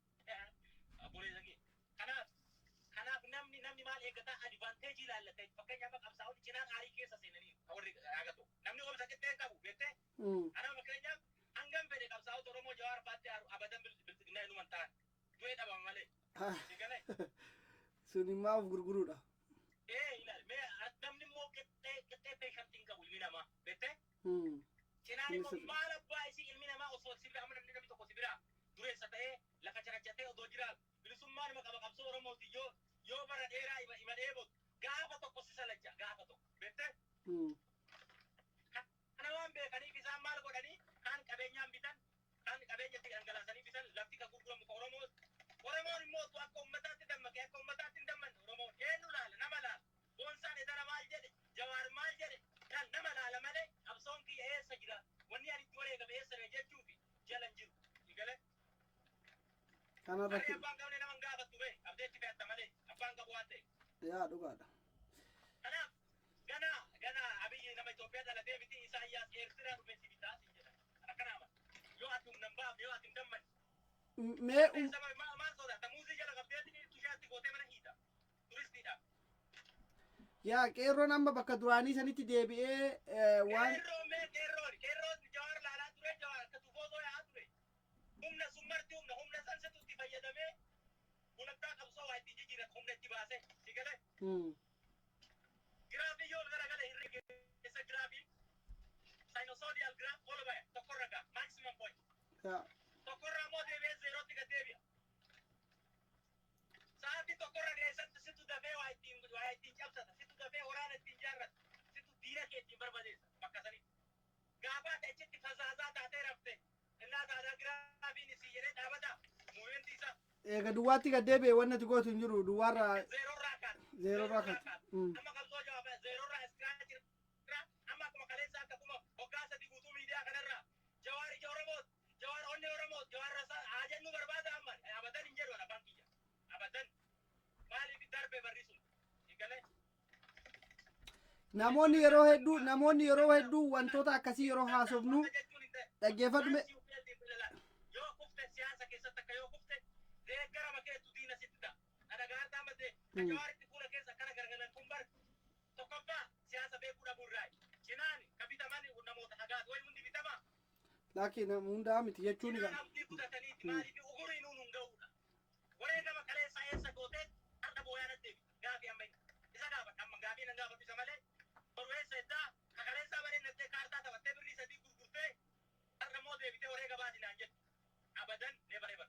Speaker 2: Obboleessa kee. Kanaaf namni maal eeggataa? Advantage ilaallata. Fakkeenyaaf qabsaa'onni cinaan aarii keessa seenanii warri agatu. Namni obsa qixxee hin qabu beektee? Ana fakkeenyaaf hangam fedhe qabsaa'ota Oromoo Jawaar faatti aaru, abadan bilxiginnaa inuman ta'an. Du'ee dhabama malee. Si galee?
Speaker 1: Sun immoo of gurguruudha.
Speaker 2: Ee, ilaali mee, namni immoo qixxee qixxee patience hin qabu ilmi namaa beektee? Cinaan
Speaker 1: Inni
Speaker 2: immoo
Speaker 1: sirri.
Speaker 2: maal abbaa isii ilmi namaa osoo si bira, amma namni tokko si bira dureessa ta'ee lafa carachatee odoo jiraatu, bilisummaa nama qaba, qabsoo Oromooti yoo bara dheeraa ima dheebotu, gaafa tokko si salacha gaafa tokko beektee? Kana waan beekaniif isaan maal godhanii? Kaan qabeenyaan bitan, kaan qabeenya itti dhangalaasanii bitan, lafti kan gurguramu kan Oromoo. Oromoon immoo utuu akka ummataatti dammaqee, akka ummataatti hin dammanne. Oromoon eenyu laala? Nama laala. Boonsaan edana maal jedhe? Jawaar maal jedhe? Kan nama laala malee qabsoon kiyya eessa jira? Wanni ani itti wareegame eessa jira jechuufi jala hin jiru. Galee?
Speaker 1: Kana
Speaker 2: Harri
Speaker 1: irratti
Speaker 2: abbaan qabne nama hin gaafattu bee, abdeetti fe'atta malee abbaan qabu waan ta'eef.
Speaker 1: Yaa, dhugaadha.
Speaker 2: Kanaaf ganaa ganaa Abiyyi nama Itoophiyaa dhalatee miti, Isaayyaas Eertiraa dhufee si bitaa siin jedha. Akkana amana. Yoo ati humna hin baafne, yoo ati hin dammanne.
Speaker 1: Mee
Speaker 2: Saba maal sodaata? Muuzii jala qabdeeti tushaatti gootee mana hiita. Turistiidhaaf.
Speaker 1: Yaa, qeerroon amma bakka duraanii sanitti deebi'ee waan
Speaker 2: Qeerroo, mee qeerroon qeerroon Jawaar laalaa ture, Jawaar akka tufoosoo yaa'aa ture. Humna sun marti humna san situ itti fayyadamee gulantaa qabsoo waa itti jijjiirate, humna itti baasee si galee. Giraafii yoo garagale hirri keessa giraafii sinusoidal graph ol baya, tokkorra gaa maximum point. Tokkorra immoo deebi'ee zeerootti gad deebi'a. Sa'aatii tokkorra keessatti situ dafee waa ittiin cabsata, situ dafee waraana ittiin jaarrata, situ diina kee ittiin barbadeessa bakka sanitti. Gaafa ati achitti fazaazaa taatee rafte, innaa taataa giraafiin isii jedhee dhaabata muumentii isaa.
Speaker 1: Eega duwwaatti gad deebi'e wanni ati gootu hin jiru duwwaarraa.
Speaker 2: Zeerorraa. kaata.
Speaker 1: Zeeroo irraa kaata.
Speaker 2: Amma qabsoo Jawaar zeeroo irraa scratch irraa amma akkuma kaleessa akka kuma hoggaa 3 guutuu miidiyaa kanarraa Jawaar ija Oromoot, Jawaar onnee Oromoot, Jawaar rasaa haa jennu barbaada amma abadan hin jedhu afaan kiyya. Abadan maaliif darbe barri sun? Egalee.
Speaker 1: Namoonni yeroo hedduu wantoota akkasii yeroo haasofnu dhaggeeffadhu.
Speaker 2: Yoo kufte siyaasa keessatti akka yoo kufte deeggarama keetu diina sitti ta'a. Dhagaartaa maddee Jawaaritti fuula keessa akkana garagalan kun bar tokkoffaa siyaasa beekuu dhabuu irraa cinaan ka bitaman namoota hagaatu wayi hundi bitama.
Speaker 1: Laakiin hundaa miti jechuun
Speaker 2: Cinaan abdii kutataniiti maaliif uguriin nuun ga'uudha. Wareegama kaleessa eessa gootee har'a booyaa naddeebi gaafii amma isa gaafadha amma gaafii nan gaafadhu isa malee boru eessa eddaa ka kaleessaa baree nattee kaartaa taphattee birrii 3 gurgurtee har'a immoo deebitee wareega baasi naan jettu. Abadan never ever.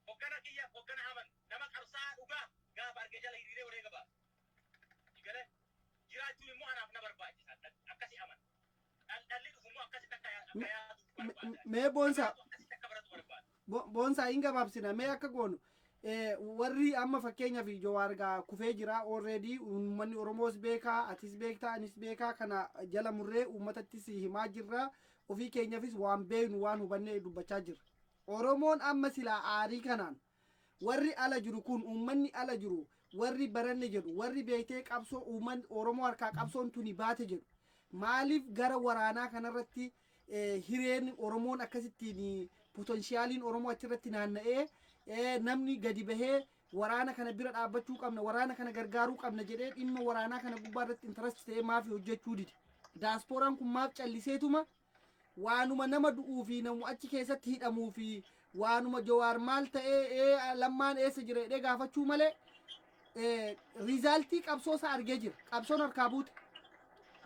Speaker 2: Hoggana kiyya hoggana aman nama qabsaa dhugaa gaafa arge jala hiriiree wareega baasa. Igale jiraachuun immoo anaaf na barbaachisa akkasi aman. Dhalli dhufu immoo akkasitti akka yaadu barbaada.
Speaker 1: Mee boonsaa
Speaker 2: Akkasitti akka baratu barbaada.
Speaker 1: Boonsaa hin gabaabsina mee akka goonu warri amma fakkeenyaaf Jawaar gaa kufee jira already, uummanni Oromoos beekaa, atis beektaa, anis beekaa, kana jala murree uummatattis himaa jirra, ofii keenyaafis waan beeknu waan hubannee dubbachaa jirra. Oromoon amma silaa aarii kanaan warri ala jiru kun uummanni ala jiru warri baranne jedhu warri beektee qabsoo uummanni Oromoo harkaa qabsoon tuni baate jedhu maaliif gara waraanaa kanarratti hireen Oromoon akkasittiin potentialiin Oromoo achirratti naanna'ee namni gadi bahee waraana kana bira dhaabbachuu qabna, waraana kana gargaaruu qabna jedhee dhimma waraanaa kana gubbaa irratti interest ta'ee maaf hojjechuu dide? Diasporaan kun maaf calliseetuma waanuma nama du'uu fi namu achi keessatti hidhamuu fi waanuma Jawaar maal ta'ee Lammaan eessa jira jedhee gaafachuu malee resultii qabsoo isaa argee jira. Qabsoon harkaa buute.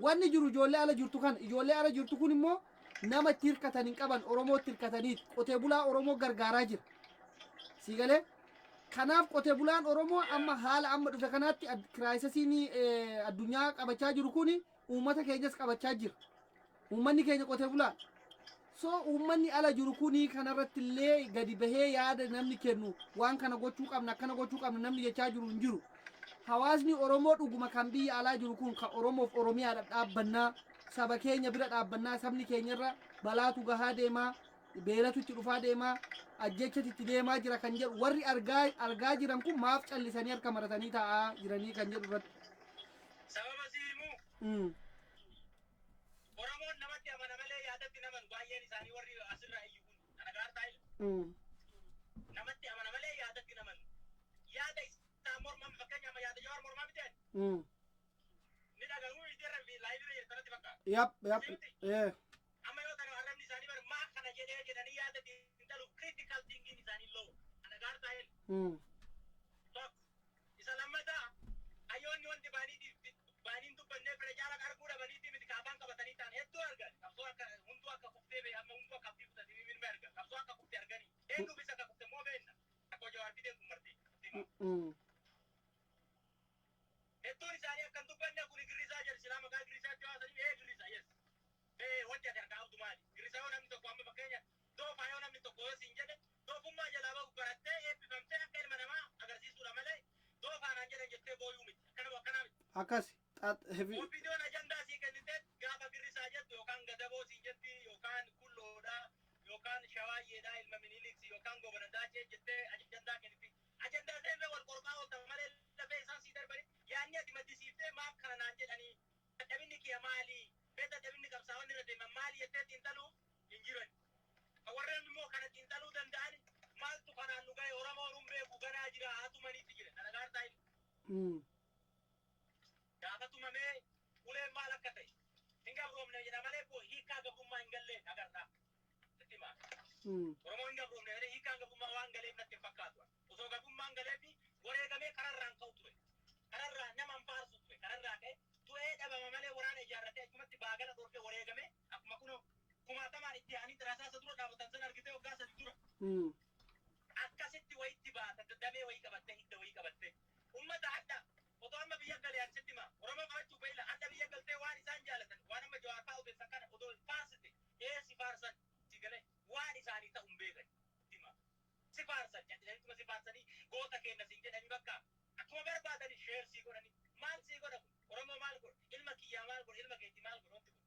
Speaker 1: Wanni jiru ijoollee ala jirtu kana, ijoollee ala jirtu kun immoo nama itti hirkatan hin qaban, Oromoo itti hirkataniiti. Qotee bulaa Oromoo gargaaraa jira. Si galee? Kanaaf qotee bulaan Oromoo amma haala amma dhufe kanaatti crisisiin addunyaa qabachaa jiru kuni uummata keenyas qabachaa jira. Uummanni keenya qotee bulaa. So uummanni ala jiru kuni kanarratti illee gadi bahee yaada namni kennu waan kana gochuu qabna, akkana gochuu qabna namni jechaa jiru hin jiru. Hawaasni Oromoo dhuguma kan biyya alaa jiru kun kan Oromoof Oromiyaadhaaf dhaabbannaa, saba keenya bira dhaabbannaa, sabni keenyarra balaatu gahaa deemaa, beelatu itti dhufaa deemaa, ajjechatu itti deemaa jira kan jedhu warri argaa jiran kun maaf callisanii harka maratanii taa'aa jiranii kan jedhu irratti.
Speaker 2: Sababa si himuu Oromoon namatti amana malee yaadatti naman baay'een isaanii warri asirraa iyyu kun ana gaartaa namatti amana malee yaadatti naman yaada isaa mormaa fakkeenyaaf yaada Jawaar mormaa miti ani ni dhagahuu idirra liveirra jirtanatti fakkaata.
Speaker 1: Yap.
Speaker 2: Amma yoo tana arrabni isaanii bar maa kana jedhee jedhanii yaada xiinxaluuf critical thinking isaanii low ana gaartaa tokko. Isa lammataa hayyoonni wanti baanii baaniin dubbannee fira caala arguu dhabaniiti miti kaafaan qabatanii ta'an hedduu argan. Qabsoo akka hunduu akka kuftee bee amma hunduu akka abdii kutatanii minma argan. Qabsoo akka kufte arganii eenyuufis akka kufte moo beenna akkoo Jawaar fideen kun marti. Hedduun isaanii akkan dubbanne kun girrisaa jedhu silaa maqaa girrisaatti haasanii ee girrisa yes ee wanti ati harkaa qabdu maali girrisaa? Yoo namni tokko amma fakkeenya doofaa yoo namni tokko yoo siin jedhe doofummaa jalaa bahu barattee eebbifamtee akka ilma namaa agarsiisuudha malee doofaa naan jedhan jettee booyuu miti akkanuma akkanaa miti.
Speaker 1: Akkas. Heavy.
Speaker 2: Opiidiyoon ajandaa sii kennite gaafa girrisaa jettu yookaan gadaboo siin jetti yookaan kulloodha yookaan shawaayyeedha ilma Miniliks yookaan Gobana Daachee jettee ajandaa kenniti. Ajandaa seerra wal qorqaa ooltan malee lafee isaan sii darbani yaadni ati maddisiiftee maaf kana naan jedhanii dadhabinni kiyya maali mee dadhabinni qabsaa'onni irra deeman maali jettee xiinxaluu hin jiran. Warreen immoo kana xiinxaluu danda'an maaltu kanaan nu ga'e Oromoon hin beeku ganaa jira haa tumaniitti jira. Kana gaartaa gaafa tumamee uleen maal akka ta'e hin gabroomne jedha malee hiikkaa gabrummaa hin gallee agarra. Sitti himaa. Oromoo hin gabroomne jedhee hiikkaan gabrummaa waan galeef natti hin fakkaatu. Osoo gabrummaan galeefi wareegamee kararraan ka'u ture. Kararraa nama hin faarsu ture. Kararraa ka'e du'ee dhabama malee waraana ijaarratee achumatti baagala dhorkee wareegamee akkuma kunoo kumaatamaan itti aananii rasaasa dura dhaabatan sana argitee waggaa 3 dura. Akkasitti wayitti baata damee wayii qabattee hidda wayii qabattee. Ummata hadda otoo amma biyya galee ani sitti himaa. Oromoo qabachuu beela hadda biyya galtee waan isaan jaalatan waan amma Jawaar fa'aa odeessan kana otoo faarsite ee si faarsan si galee waan isaanii ta'u hin beekan. Hima. Si faarsan jedhaniituma si faarsanii goota kenna siin jedhanii bakka akkuma barbaadani share Maal sii godhani? Maal sii godha kun? Oromoo maal godha? Ilma kiyyaa maal godha? Ilma keetti maal godha wanti kun?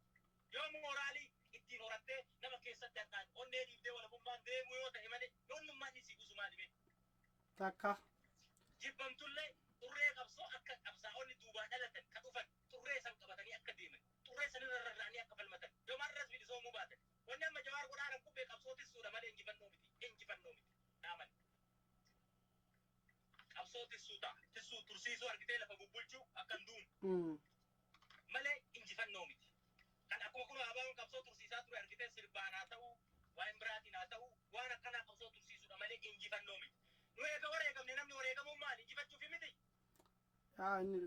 Speaker 2: Yoo mooraalii ittiin horattee nama keessatti harkaan onnee dhiibdee walabummaan deemuu yoo ta'e malee, yoonnummaan inni sii buusu maali mee?
Speaker 1: Takka.
Speaker 2: Jibbamtullee xurree qabsoo akka qabsaa'onni duubaa dhalatan ka dhufan xurree san qabatanii akka deeman, xurree san irra rarra'anii akka falmatan, yoo marras bilisoomuu baatan. Wanni amma Jawaar godhaaran kubbee qabsoo tissuudha malee injifannoo miti, injifannoo miti. Dhaaman qabsoo tissuu ta'a, tissuu tursiisuu argitee lafa bubbulchuu akka hin duune malee injifannoo miti. Kan akkuma kun ABO'n qabsoo tursiisaa ture argitee, sirbaan haa ta'u, waan biraatiin haa ta'u, waan akkanaa qabsoo tursiisuudha malee injifannoo miti. Nu eega wareegamne, namni wareegamuun maali? Injifachuufi miti.
Speaker 1: Yaa, inni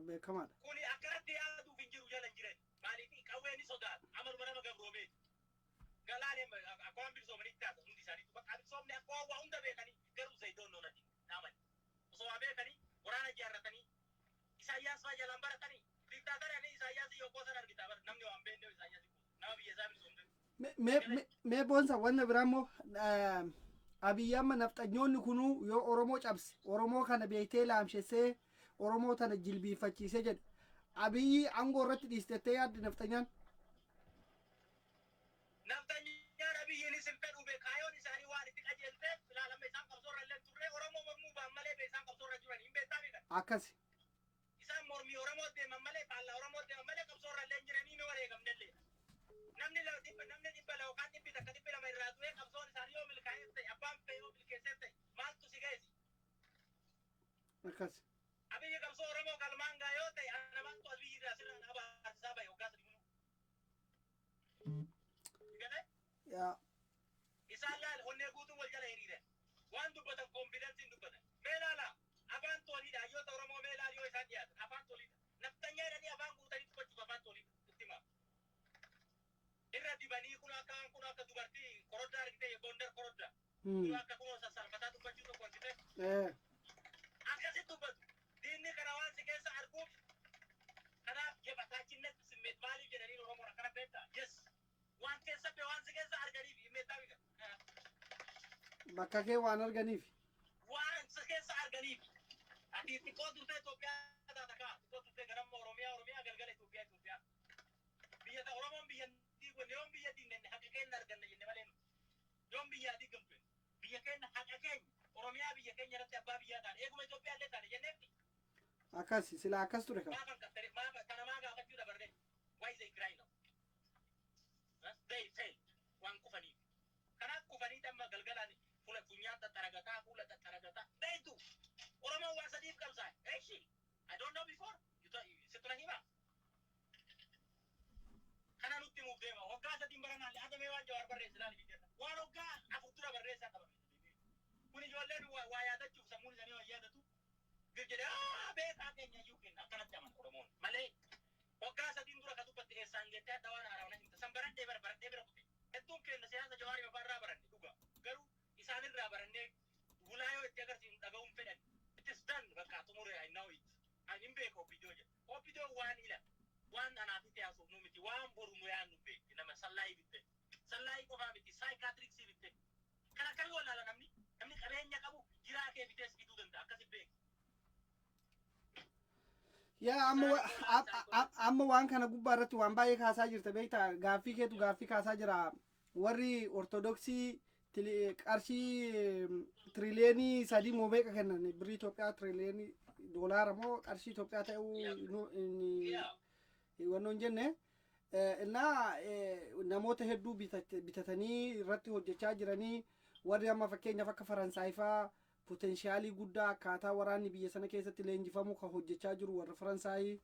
Speaker 1: beekamaadha.
Speaker 2: Kuni akkanatti yaaduuf hin jiru, jala hin jiran. Maaliif? Qawwee ni sodaata. Amaluma nama gabroomeeti. Galaanee akka waan bilisoomanitti taata hundi isaaniitu. Bakka bilisoomni akka waan waa hunda beekanii garuu zayidoon noonati dhaaman. Osoo waa beekanii waraana ijaarratanii Isaayyaas fa'aa jalaan baratanii diktaatari Isaayyaas yoggoo san argita bara namni waan beekne Isaayyaas nama biyya isaa bilisoomte.
Speaker 1: Mee boonsa, wanna biraa immoo, Abiyyi amma nafxanyoonni kunuu yoo Oromoo cabse, Oromoo kana beektee laamshessee Oromoo tana jilbiiffachiisee jedhe, Abiyyi aangoo irratti dhiistettee yaadde nafxanyaan?
Speaker 2: Nafxanyaan Abiyyiinis hin fedhu be. Kaayoon isaanii waan itti qajeelteef ilaalama isaan qabsoorra illee turre Oromoo mormuu baan malee be, isaan qabsoorra jiran hin beektaa beekan.
Speaker 1: Akkasi.
Speaker 2: Isaan mormii Oromoo deeman malee, faallaa Oromoo deeman malee qabsoorra illee hin jiranii, ni wareegamnellee. Namni 200, namni 200 yookaan 100, 200 irraa du'ee qabsoon isaanii yoo milkaa'eef ta'e, abbaan fe'e yoo milkeesseef ta'e, maaltu si geessi?
Speaker 1: Akkas.
Speaker 2: Abiyyi qabsoo Oromoo galmaan gaa yoo ta'e, ana maaltu Abiyyi irraa sirraa na abaarsisaa bahe waggaa 3 muluu? Galee?
Speaker 1: Yaa.
Speaker 2: Isaan laal, onnee guutuu wal jala hiriiran. Waan dubbatan confidenceiin dubbatan. Mee laala, afaan toliidha. Hayyoota Oromoo mee laal, yoo isaan dhiyaatan afaan toliidha. Naftanyaa jedhanii afaan guutanii dubbachuuf afaan toliidha. Itti himaa. Irra dibanii kun akka dubartii koroddaa argite, Gondar koroddaa. Kun akka kun sassalfataa dubbachuu tokko argite. Akkasitti dubbatu. Diinni kana waan si keessa arguuf kanaaf የበታችነት ስሜት maaliif jedhanii Oromoon akkana beektaa? Yes. Waan keessa be waan si keessa arganiif himeettaa beeka.
Speaker 1: Bakka kee waan arganiif.
Speaker 2: Waan si keessa arganiif. Ati xiqqoo turtee Itoophiyaa taata kaa. Xiqqoo turtee ganama Oromiyaa, Oromiyaa galgala Itoophiyaa, Itoophiyaa. Biyya ta Oromoon biyya diigonne, yoom biyya diinne haqa keenya arganna jenne malee nuti. Yoom biyya diigamtu biyya keenya, haqa keenya, Oromiyaa biyya keenya irratti abbaa biyyaa taane, eeguma Itoophiyaa illee taane jenneefti.
Speaker 1: Akkas sila akkas ture kan.
Speaker 2: Maafan qattare maafa kana maa gaafachuu dabarre? Why they cry now? Huh? They failed. Waan kufaniif. Kanaaf kufanii damma galgalaan fuula funyaan xaxaragataa, fuula xaxaragataa. Beektu Oromoon waa sadiif qabsaa'e. Eeshi, I don't know before. Sitti na hima. Kana nutti himuuf deema. Waggaa 3 baranaan adamee waan Jawaar barreesse ilaali biyya. Waan waggaa 4 dura barreessaa qabame. Kun ijoolleen waa yaadachuuf sammuun isaanii waa yaadatu. Gir jedhee beekaa keenya iyyuu kenna akkanatti amana Oromoon malee waggaa 3 dura ka dubbatte eessaan geettee adda waan haaraa himta san baradhee bara baradhee bira kute. Hedduun keenya siyaasa Jawaarii mafaa irraa baranne dhuga, garuu isaanirraa barannee hulaa yoo itti agarsiifnu dhaga'uun fedhan. It is done, bakka xumure. I know it. Ani hin beeku OPDO jedha. OPDO waan ila waan anaaf itti haasofnu miti, waan boru nu yaadnu beekti. Nama sallaayii bitte, sallaayii qofaa miti, psychiatricsii bitte. Kan akkamii wallaala namni? Namni qabeenya qabu jiraa kee bitees bituu danda'a, akkasi beeki.
Speaker 1: Yaa, amma waan kana gubbaa irratti waan baay'ee kaasaa jirta, beektaa? Gaaffii keetu gaaffii kaasaa jira. Warri Ortodoksii qarshii tiriliyoonii 3 moo meeqa kennan? Birrii Itoophiyaa tiriliyoonii, doolaara moo qarshii Itoophiyaa ta'uu wannoon jenne innaa namoota hedduu bitatanii irratti hojjechaa jiranii. Warri amma fakkeenyaaf akka Faransaay faa potentialii guddaa akkaataa waraanni biyya sana keessatti leenjifamu kan hojjechaa jiru warra Faransaayii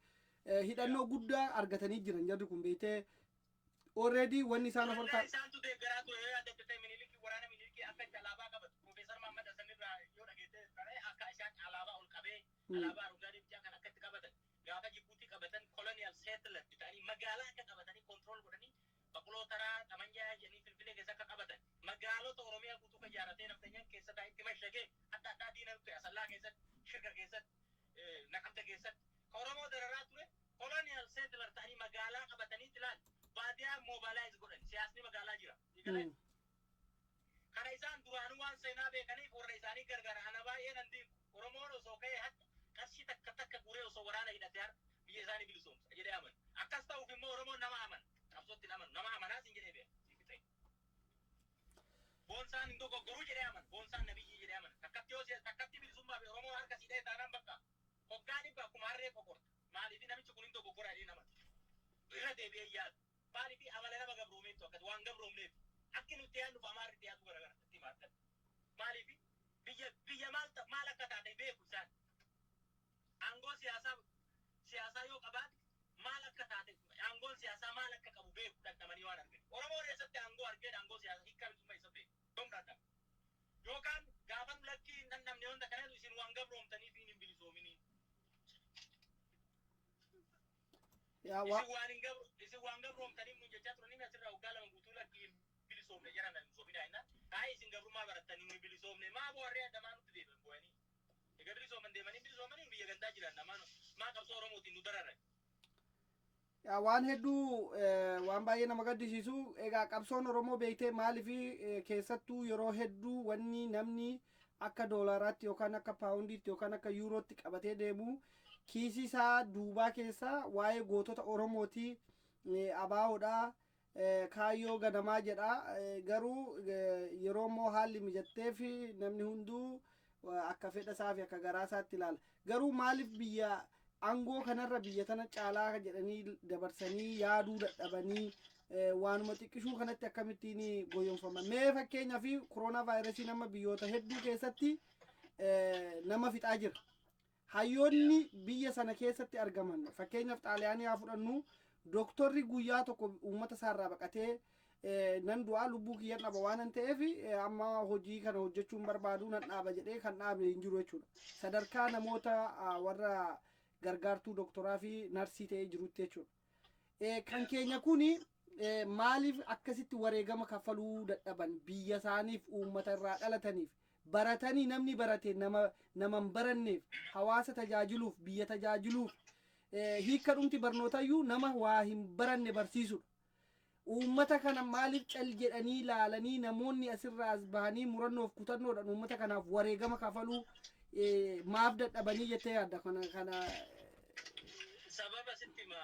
Speaker 1: hidhannoo guddaa argatanii jiran. Jarri kun beektee already wanni isaan of harkaa
Speaker 2: Isaantu deeggaraa ture yoo yaadatte ta'e, Minilikii, waraana Minilikii akka itti alaabaa qabatu Profeesar Mahammad Hassan irraa yoo dhageette ta'e, akka isaan alaabaa ol qabee alaabaa Arungaadee Bicaa kan akka itti qabatan, gaafa Jibuutii qabatan colonial settler ta'anii magaalaa akka qabatanii control godhanii, Baquloo taraa Tamanjaa jedhanii Finfinnee keessa akka qabatan, magaalota Oromiyaa guutuu kan ijaarratee naftanyaan keessa taa'e itti mashagee adda addaa diina ture Asallaa keessatti, Shirka keessatti, Naqamte keessatti ka Oromoo dararaa ture. Colonial settler ta'anii magaalaa qabatanii ilaal, baadiyaa mobilize godhan, siyaasni magaalaa jira. Kana isaan duraanuu waan seenaa beekaniif warra isaanii gargaara. Ana baay'ee nan diinku. Oromoon osoo ka'ee hadda qarshii takka takka guree hidhate har'a biyya isaanii bilisoomsa jedhee amanu. Akkas ta'uuf immoo Oromoon nama amana. Qabsootti hin amanu. Nama amanaa siin jedhee beeka. Siif ta'e. Boonsaan hin dogoggoruu jedhee amana. Boonsaan nabiyyii jedhee amana. Takkatti yoo takkatti bilisummaa fi Oromoon harka sii dha'e taanaan bakka hoggaa 100 akkuma harree qoqorta. Maaliif namichi kun hin dogoggora jedhee amana. Irra deebi'ee yaadu. Maaliif amala nama gabroomeettu akkas waan gabroomneef akki nuti yaadnuuf amaarri itti yaadu garagara itti himaadhan. Maaliif biyya maal akka taate beeku isaan. Aangoo siyaasaa yoo qabaate maal akka taate, aangoon siyaasaa maal akka qabu beeku dhandhamanii waan argani. Oromoon eessatti aangoo argee aangoo siyaasaa hiikkaa bilisummaa isa beeku. Yoom dhandhama? Yookaan gaafa nu lakkii hin dhandhamne wanta kanatu isin waan gabroomtaniif hin bilisoominii. Isin waan gabroomtaniif nun jechaa turanii asirraa waggaa 2 guutuu lakkii hin bilisoomne jedhan hin soobinaa jennaan. Taa'ee isin gabrummaa barattanii nu bilisoomne maa boharree addamaa nutti deebi'an boo'anii. Egaa bilisooman deemanii bilisoomanii biyya gandaa jiran namaan maa qabsoo Oromootiin nu dararan.
Speaker 1: Waan hedduu, waan baay'ee nama gaddisiisu. Egaa qabsoon Oromoo beektee maaliif keessattuu yeroo hedduu wanni namni akka doolaaraatti yookaan akka paawundiitti yookaan akka yuurootti qabatee deemu kiisii isaa duubaa keessa waa'ee gootota Oromooti, ABOdha, kaayyoo ganamaa jedha. Garuu yeroo immoo haalli mijattee fi namni hunduu akka fedha isaa fi akka garaa isaatti ilaala. Garuu maaliif biyya aangoo kanarra biyya tana caalaa jedhanii dabarsanii yaaduu dadhabanii waanuma xiqqishuu kanatti akkamittiin goyoonfaman? Mee fakkeenyaa fi koronaa vaayirasii nama biyyoota hedduu keessatti nama fixaa jira. Hayyoonni biyya sana keessatti argaman, fakkeenyaaf Xaaliyaanii haa fudhannu, dooktorri guyyaa tokko uummata isaarraa baqatee nan du'aa, lubbuu kiyyan dhaba waan ta'eef amma hojii kana hojjechuun barbaadu nan dhaaba jedhee kan dhaabe hin jiru jechuudha. Sadarkaa namoota warra gargaartuu dooktoraa fi narsii ta'ee jirutti jechuudha. Kan keenya kuni maaliif akkasitti wareegama kaffaluu dadhaban biyya isaaniif, uummata irraa dhalataniif? Baratanii, namni barate nama nama hin baranneef, hawaasa tajaajiluuf, biyya tajaajiluuf, hiika dhumti barnootayyuu nama waa hin baranne barsiisudha. Uummata kana maaliif cal jedhanii laalanii namoonni asirraa as bahanii murannoof kutannoodhaan uummata kanaaf wareegama kafaluu maaf dadhabanii jettee yaadda kana?
Speaker 2: Sababa sitti ma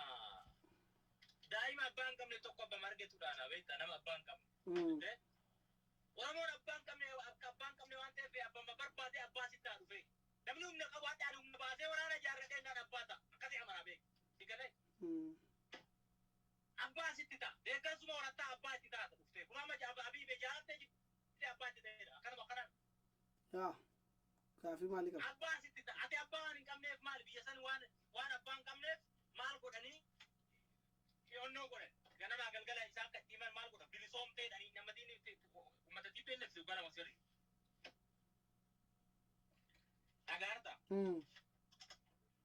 Speaker 2: daa'ima abbaa hin qabne tokko abbaa margetuudhaan beektaa nama abbaa hin qabne. Oromoon abbaa hin qabne, akka abbaa hin qabne waan ta'eef abbaan barbaade abbaa sitti haa dhufe. Namni humna qabu hadhaan humna baasee waraana ijaarratee innaan abbaa ta'a. Akkasii amanaa beeku. Si galee? Abbaa sitti ta'a. Deeggarsuma horattaa abbaa itti taata dhuftee. Kun amma Abiy bee jaalattee jirti abbaa itti ta'edha. Akkanuma akkanaan.
Speaker 1: Yaa, gaafii maalii qaba?
Speaker 2: Abbaa sitti ta'a. Ati abbaa waan hin qabneef maali biyya san waan abbaa hin qabneef maal godhanii xiyoonnoo godhan. Ganamaa galgala isaan kan himan maal godhan bilisoomteedhanii namatiin uummata TPLF gara sirri. Dhagaarta.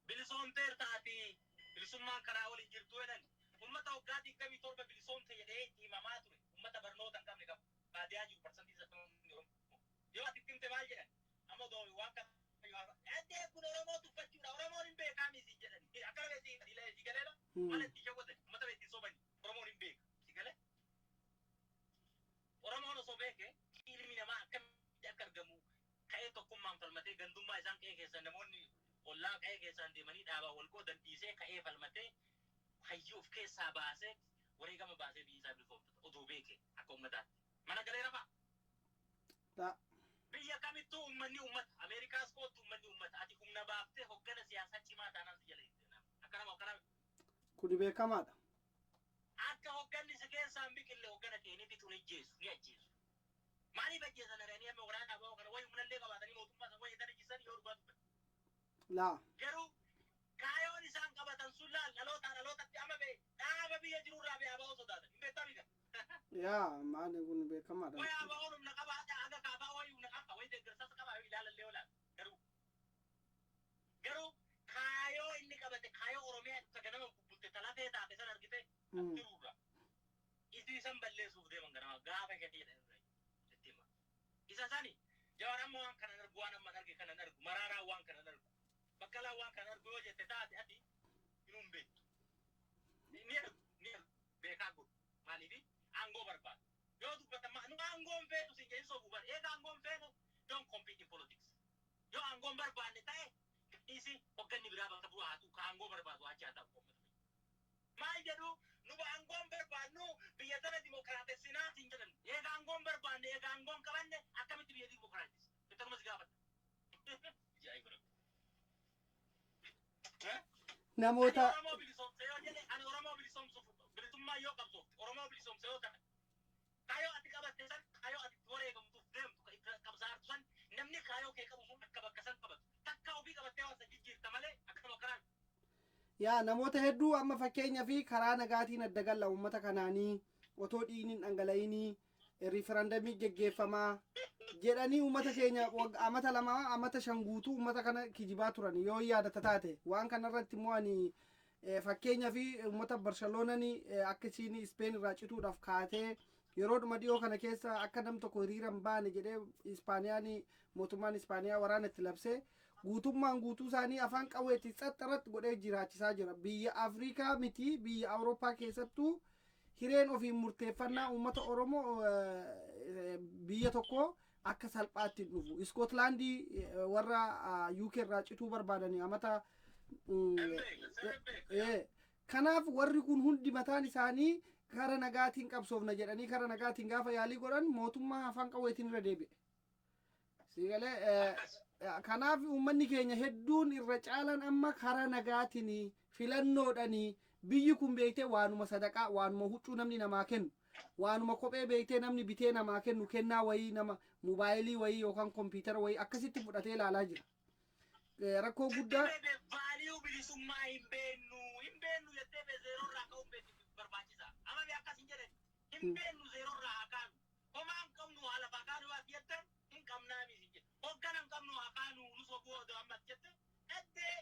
Speaker 2: Bilisoomteerta ati, bilisummaan karaa waliin jirtu jedhan. Uummata waggaa 27 bilisoomte jedhee itti himamaa ture. Uummata barnoota hin qabne qabu. Baadiyaa jiru 90% Oromoo. Yoo ati itti himte maal jedhan? Amma odoo waan kana Addee kun Oromoo tuffachuudha. Oromoon hin beekaa miti jedhan. Akkana beeksi si galeera. Maal itti shawwatan? Uummata beeksi sobani. Oromoon hin beeka. Si galee? Oromoon osoo beeke ilmi namaa akkamitti akka argamu ka'ee tokkummaan falmatee gandummaa isaan qe'ee keessan namoonni ollaa qe'ee keessaan deemanii dhaabaa wal qoodan dhiisee ka'ee falmatee hayyuu of keessaa baasee wareegama baasee biyya isaa bilisoomfata odoo beeke akka uummataatti. Mana galeera fa'a. Biyya kamittuu uummanni uummata. Ameerikaas kootu uummanni uummata. Ati humna baaftee hoggana siyaasaa cimaa taanaan si jala hin Akkanama akkana.
Speaker 1: Kuni beekamaadha.
Speaker 2: Akka hogganni si keessaan biqille hoggana kee ni fixu, ni ajjeesu, ni ajjeesu. Maaliif ajjeesan ari'anii amma waraana ABO kana wayi humnallee qabaatanii mootummaa sana wayi isan ajjeesan yoo dhugaa dubbatan?
Speaker 1: Laa.
Speaker 2: Garuu kaayoon isaan qabatan sun laal dhalootaa dhalootatti amma bee dhaaba biyya jirurraa bee ABO sodaatan. Hin beektaa miti?
Speaker 1: Yaa, maali kun beekamaadha.
Speaker 2: Wayi ABOn humna qaba haga kaafaa wayi humna qaba wayi deeggarsas qaba ilaalallee olaal garuu kaayoo inni qabate kaayoo Oromiyaa isa ganama bubbulte talafee taate san argite jirurra. Isii san balleessuuf deeman ganama gaafa shaniidha irra itti hima. Isa sani Jawar amma waan kanan argu, waan amma arge kanan argu, Maraaraa waan kanan argu, Baqqalaa waan kanan argu yoo jette taate ati inuu hin beektu. Ni argu, ni argu, beekaa godhu. Maaliif aangoo barbaadu. Yoo dubbatan nu aangoon feetu siin jedhin sobuu bar. Eega aangoon feene don't compete in politics. Yoo aangoon barbaanne ta'e dhiisi, hogganni biraa bakka bu'aa haa taatu, ka aangoo barbaadu achi haa ta'u. Maal jedhu? Nu aangoon barbaannu, biyya tana dimokiraatessinaa hin jedhan. Eega aangoon barbaanne, eega aangoon qabanne, akkamitti biyya dimokiraatessa? Akkanumas gaafadha. Ajaa'iba Rabbi.
Speaker 1: Namoota
Speaker 2: Ani Oromoo bilisoomse yoo jedhe, ani Oromoo bilisoomsuuf, bilisummaa yoo qabsoofte, Oromoo bilisoomse yoo ta'e, kaayoo ati qabatte san, kaayoo ati itti wareegamtuuf deemtu, ka itti qabsaartu san, namni kaayoo kee qabu sun akka bakka san qabatu. Takka ofii qabattee waan san jijjiirta malee akkuma kanaan.
Speaker 1: Yaa, namoota hedduu amma fakkeenya fi karaa nagaatiin adda galla uummata kanaanii otoo dhiigni hin dhangala'inii riifarandamii geggeeffamaa jedhanii uummata keenya amata 2, amata 5 guutuu uummata kana kijibaa turan yoo yaadata taate. Waan kanarratti immoo ani fakkeenya fi uummata Barceloonanii akka isiin Ispeen irraa cituudhaaf kaatee yeroodhuma dhiyoo kana keessa akka nam tokko hiriira hin baane jedhee Ispaaniyaan, mootummaan Ispaaniyaa waraana itti labsee guutummaan guutuu isaanii afaan qawweetti xaxxaratti godhee jiraachisaa jira. Biyya Afrikaa miti, biyya Awurooppaa keessattuu hireen ofiin murteeffannaa uummata Oromoo biyya tokko akka salphaatti hin dhufu. Iskootlaandii warra UK irraa cituu barbaadanii amata kanaaf warri kun hundi mataan isaanii kara nagaatiin qabsoofna jedhanii kara nagaatiin gaafa yaalii godhan mootummaa afaan qawweetiin irra deebi'e. Siigalee, kanaaf uummanni keenya hedduun irra caalan amma karaa nagaatiin filannoodhanii biyyi kun beektee waanuma sadaqaa, waanuma huccuu namni namaa kennu, waanuma kophee beektee namni bitee namaa kennu, kennaa wayii, nama mobaayilii wayii yookaan kompiitara wayii akkasitti fudhatee ilaalaa jira. Rakkoo guddaa.
Speaker 2: Value bilisummaa hin beennu, hin beennu jettee bee zero irraa ka'uun beektu barbaachisa. Amma bee akkas hin jedhan, hin beennu, zero irraa haa kaanu. Homaa hin qabnu haa lafaa kaanu ati jettan hin qabnaa miti jedhe. Hoggana hin qabnu haa kaanu, nu sobuu odoo amma ati jette dhaddee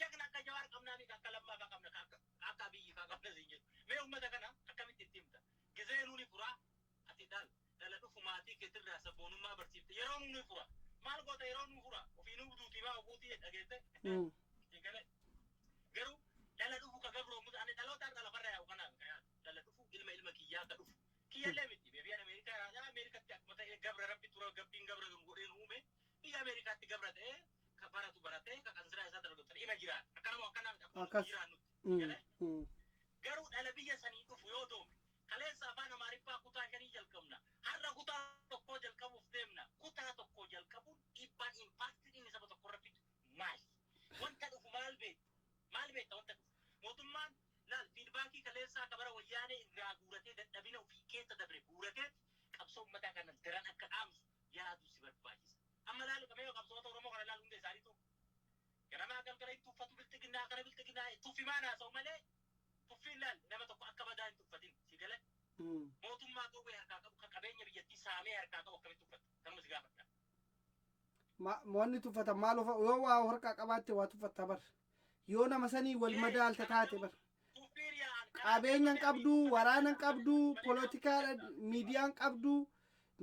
Speaker 2: jagna akka Jawaar qabnaa miti, akka Lammaa faa qabna, akka Abiyyi faa qabna siin jedhu. Mee uummata kana akkamitti itti himta? Gizee nuuni furaa ati dhala dhufu maatii keetirraa sabboonummaa barsiifte, yeroo nuuni fura. Maal goota yeroo nu fura? Ofii nu duutii maa ofuutii dhageette? Garuu dhala dhufu ka gabroomu, ani dhaloota har'a lafarra yaa'u kanaaf ka yaadu. Dhala dhufu, ilma ilma kiyyaa ka dhufu. Kiyyallee miti. Biyya Ameerikaa, Ameerikatti akkuma ta'e gabra Rabbi tura gabbiin gabra godheen uume, biyya Ameerikaatti gabra ta'ee ka baratu baratee ka qansiraa isaa dalagatu ima jiraata. Akkanuma akkanaa miti, akkuma
Speaker 1: Akkas.
Speaker 2: jiraannutti. Garuu dhala biyya sanii dhufu yoo doome, kaleessa afaan Amaariffaa kutaa 5 jalqabna. Har'a kutaa 1 jalqabuuf deemna. Kutaa 1 jalqabuun dhiibbaan, impactiin inni saba tokko irra fidu maali? Wanta dhufu maal beekta? Maal beekta wanta dhufu? Mootummaan laal feedbackii kaleessaa akka bara Wayyaanee irraa guuratee, dadhabina ofii keessa dabre guuratee qabsoo uummataa kana daran akka dhaamsu yaadu si barbaachisa. Amma laal qabee qabsoota Oromoo kana laal, hunda isaaniitu ganamaa galgala itti uffatu Bilxiginnaa kana, Bilxiginnaa tuffimaan haasa'u malee tuffiin laal nama tokko akka badaa hin tuffatin si gala. Mootummaa qawwee harkaa qabu, kan qabeenya biyyattii saamee harkaa qabu akkamitti uffata? Kanuma si gaafadha.
Speaker 1: Wanni tuffatan maal ofa yoo waa harkaa qabaatte waa tuffatta bar, yoo nama sanii wal madaalta taate bar. Qabeenyan qabdu, waraanan qabdu, polotikaa miidiyaan qabdu,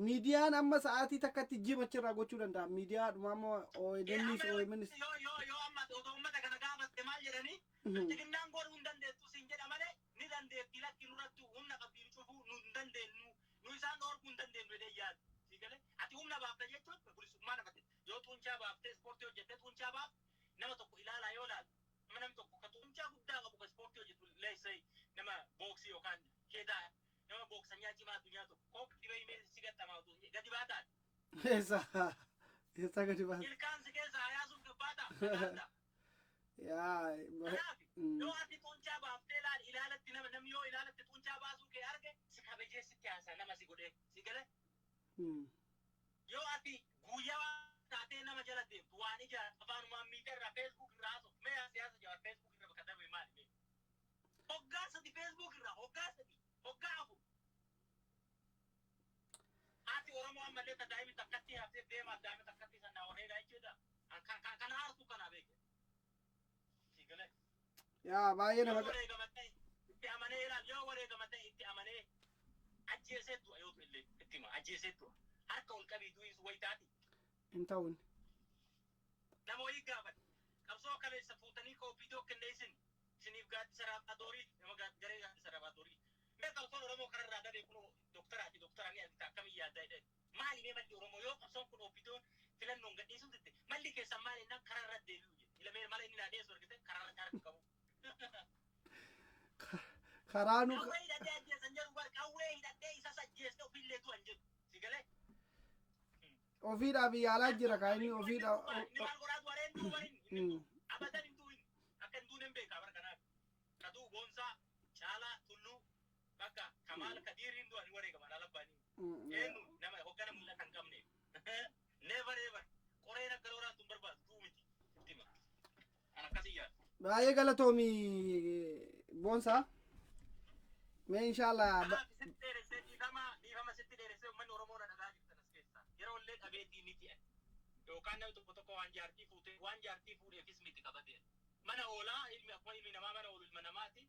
Speaker 1: miidiyaan amma sa'aatii takkatti jima achirraa gochuu danda'a. Miidiyaa dhuma amma ONNs, OMNs.
Speaker 2: Yoo amma otoo uummata kana gaafatte maal jedhanii? Bilxiginnaan godhuu hin dandeettu siin jedha malee ni dandeetti, lakki, nurratti humna qabdi, nu cufuu nu hin dandeenyu, nu isaan dhorkuu hin dandeenyu jedhee yaadu. Sii galee, ati humna baafta jechuun bilisummaa namatti yoo xuuncaa baaftee ispoortii hojjettee xuuncaa baafte nama tokko ilaalaa yoo ilaalu, nama namni tokko ka xuuncaa guddaa qabu, ka ispoortii hojjetu, leessee nama booksii yookaan keedaa nama booksanyaa cimaa addunyaa tokko kook dhibee himee si gaxxamaa gadi baataati.
Speaker 1: Eessa? Eessa gadi baata?
Speaker 2: Ilkaan si keessa hayaasuuf gabbaata.
Speaker 1: Yaa.
Speaker 2: Kanaaf yoo ati xuuncaa baaftee ilaal ilaalatti nama, namni yoo ilaalatti xuuncaa baasuu kee arge si kabajee sitti haasaa nama si godhee si galee. Yoo ati guyyaa taatee nama jala deemtu waan ija afaanumaan miidiyaa irraa, Facebook irraa haasoftu, mee siyaasa Jawaar Facebook irra bakka darbe maali mee? Hoggaa 3 Facebook irraa, hoggaa 3, hoggaa 4. Haati Oromoo ammallee ta daa'imni takkatti haftee deemaaf daa'ima takkatti sannaa wareegaa jechuudha. Kana aartu kana beeke. Si galee.
Speaker 1: Yaa, baay'ee nama
Speaker 2: Yoo wareegama ta'e itti amanee ilaal, yoo wareegama ta'e itti amanee ajjeesee du'a, yoo illee itti hima, ajjeesee du'a. Harka ol qabii du'iis wayitaati.
Speaker 1: Hin ta'uun.
Speaker 2: Nama wayii gaafate. Qabsoo kaleessa fuutanii kooppitoo kenneessin isiniif gaaddisa raabaadorii nama garee gaaddisa raabaadorii. Mee qabsoon Oromoo kanarraa dabee kun doktaraati, doktaraa ni argita, akkamiin yaaddaa jedhee. Maali mee malli Oromoo yoo qabsoon kun ooppidoon filannoon gadhiisuu didde, malli keessan maal jennaan, kararra deebi'u jedhe. Ilamee mala inni naa dhiyeessu argite, kararra harka qabu.
Speaker 1: Karaa nu
Speaker 2: Qawwee hidhadhee ajjeesan jedhu bar, qawwee hidhadhee isas ajjeeste ofiillee du'an jedhu. Si galee?
Speaker 1: Ofiidhaa biyya alaa jira kaa inni ofiidha.
Speaker 2: Inni maal godhaa du'areen du'u barin. Inni abadan hin du'in. Akka hin duune hin beekaa bara kanaaf. Kaduu Boonsaa, Caalaa, Tulluu, bakka Kamaal Kadiiriin du'anii wareegaman alabbaanii. Eenyu nama hoggana mul'ata hin qabne. Never ever. Qoreen akka looraattu hin barbaadu du'u miti. Sitti hima. An akkasii yaadu.
Speaker 1: Baay'ee galatoomi, Boonsaa. Mee inshallah
Speaker 2: Kanaaf sitti dheeressee, dhiifama, dhiifama sitti dheeressee. Uummanni Oromoo na dhagaa jirtan as keessaa. Yeroo illee dhabeetii miti ani. Yookaan namni tokko tokko waan jaartii fuutee, waan jaartii fuudheefis miti qabate. Mana oolaa, ilmi akkuma ilmi namaa mana oolu ilma namaati.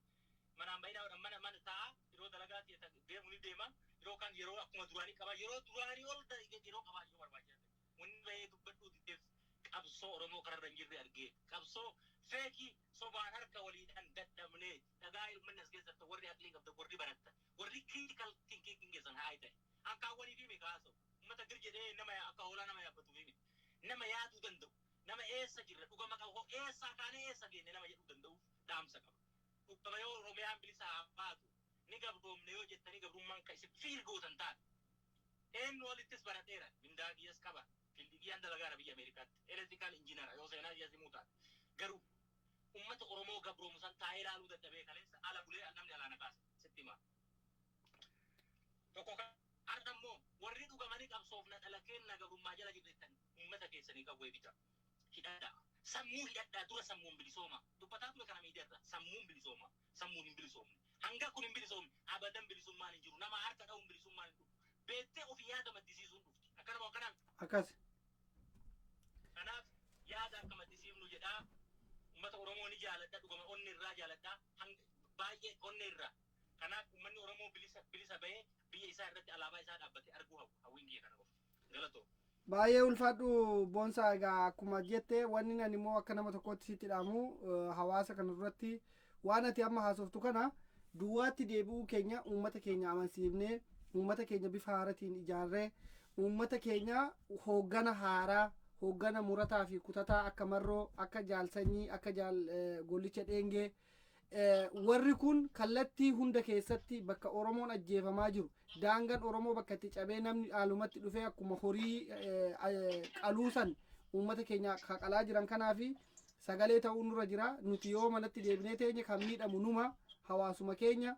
Speaker 2: Manaan baay'inaa mana mana ta'a, yeroo dalagaa deemu ni deema. Yeroo kan yeroo akkuma duraanii qaba, yeroo duraanii ol yeroo qabaa yoo barbaachisaa ta'e. Wanni bahee dubbadhuu diddeef qabsoo Oromoo kanarra hin jirre argee, qabsoo fake sobaan harka waliidhaan dadhabnee dhagaa. Uummanni as keessatti warri aqlii qabda, warri baratta, warri critical thinking keessan haa ta'e hankaawwanii fi meeqa haasa'u uummata gir jedhee nama akka hoolaa nama yaabbatu fi nama yaaduu danda'u, nama eessa jirra, dhugama qabu, eessaa kaanee eessa geenne nama jedhuu danda'uuf dhaamsa qaba. Dhugama yoo Oromiyaan bilisa haa baatu ni gabroomne yoo jettanii gabrummaan kan isin fiir gootan taate, eenyu walittis baradheera, mindaa kiyyas qaba, field kiyyaan dalagaara biyya Ameerikaatti electrical engineer, yoo seenaa kiyya simuu taate, garuu ummata Oromoo gabroomu san taa'ee ilaaluu dadhabee kaleessa ala bulee namni alaana kaasa sitti hima. Tokko har'a immoo warri dhugamanii qabsoofna dhala keenna gabrummaa jala jirrettan ummata keessanii qawwee bita. Hidhadhaa. Sammuu hidhadhaa, dura sammuun bilisooma. Dubbataa ture kana miidiyaa irra, sammuun bilisooma. Sammuun hin bilisoomne. Hanga kun hin bilisoomne abadan bilisummaan hin jiru. Nama harka dha'uun bilisummaan hin dhufu. Beektee ofii yaada maddisiisuun dhufti. Akkanuma akkanaaf.
Speaker 1: Akkas.
Speaker 2: Kanaaf yaada akka maddisiifnu jedhaa. Uummata Oromoo ni jaaladha, dhugama onni irraa jaaladha, baay'ee onni irraa. Kanaaf uummanni Oromoo bilisa bilisa bahee biyya isaa irratti alaabaa isaa dhaabbate arguu hawwa. Hawwiin kiyya kana qofa. Galatoo.
Speaker 1: Baay'ee ulfaadhu, Boonsaa. Egaa akkuma jette, wanni ani immoo akka nama tokkotti sitti dhaamu, hawaasa kana duratti waan ati amma haasoftu kana duwwaatti deebi'uu keenya uummata keenya amansiifnee, uummata keenya bifa haaratiin ijaarree, uummata keenya hooggana haaraa, hooggana murataa fi kutataa akka Marroo, akka Jaalsanyii, akka Jaal Gollicha Dheengee, warri kun kallattii hunda keessatti bakka Oromoon ajjeefamaa jiru, daangaan Oromoo bakka itti cabee namni haalumatti dhufee akkuma horii qaluusan uummata keenya kaqalaa jiran kanaafi sagalee ta'uu nurra jira. Nuti yoo manatti deebinee teenye kan miidhamu numa hawaasuma keenya.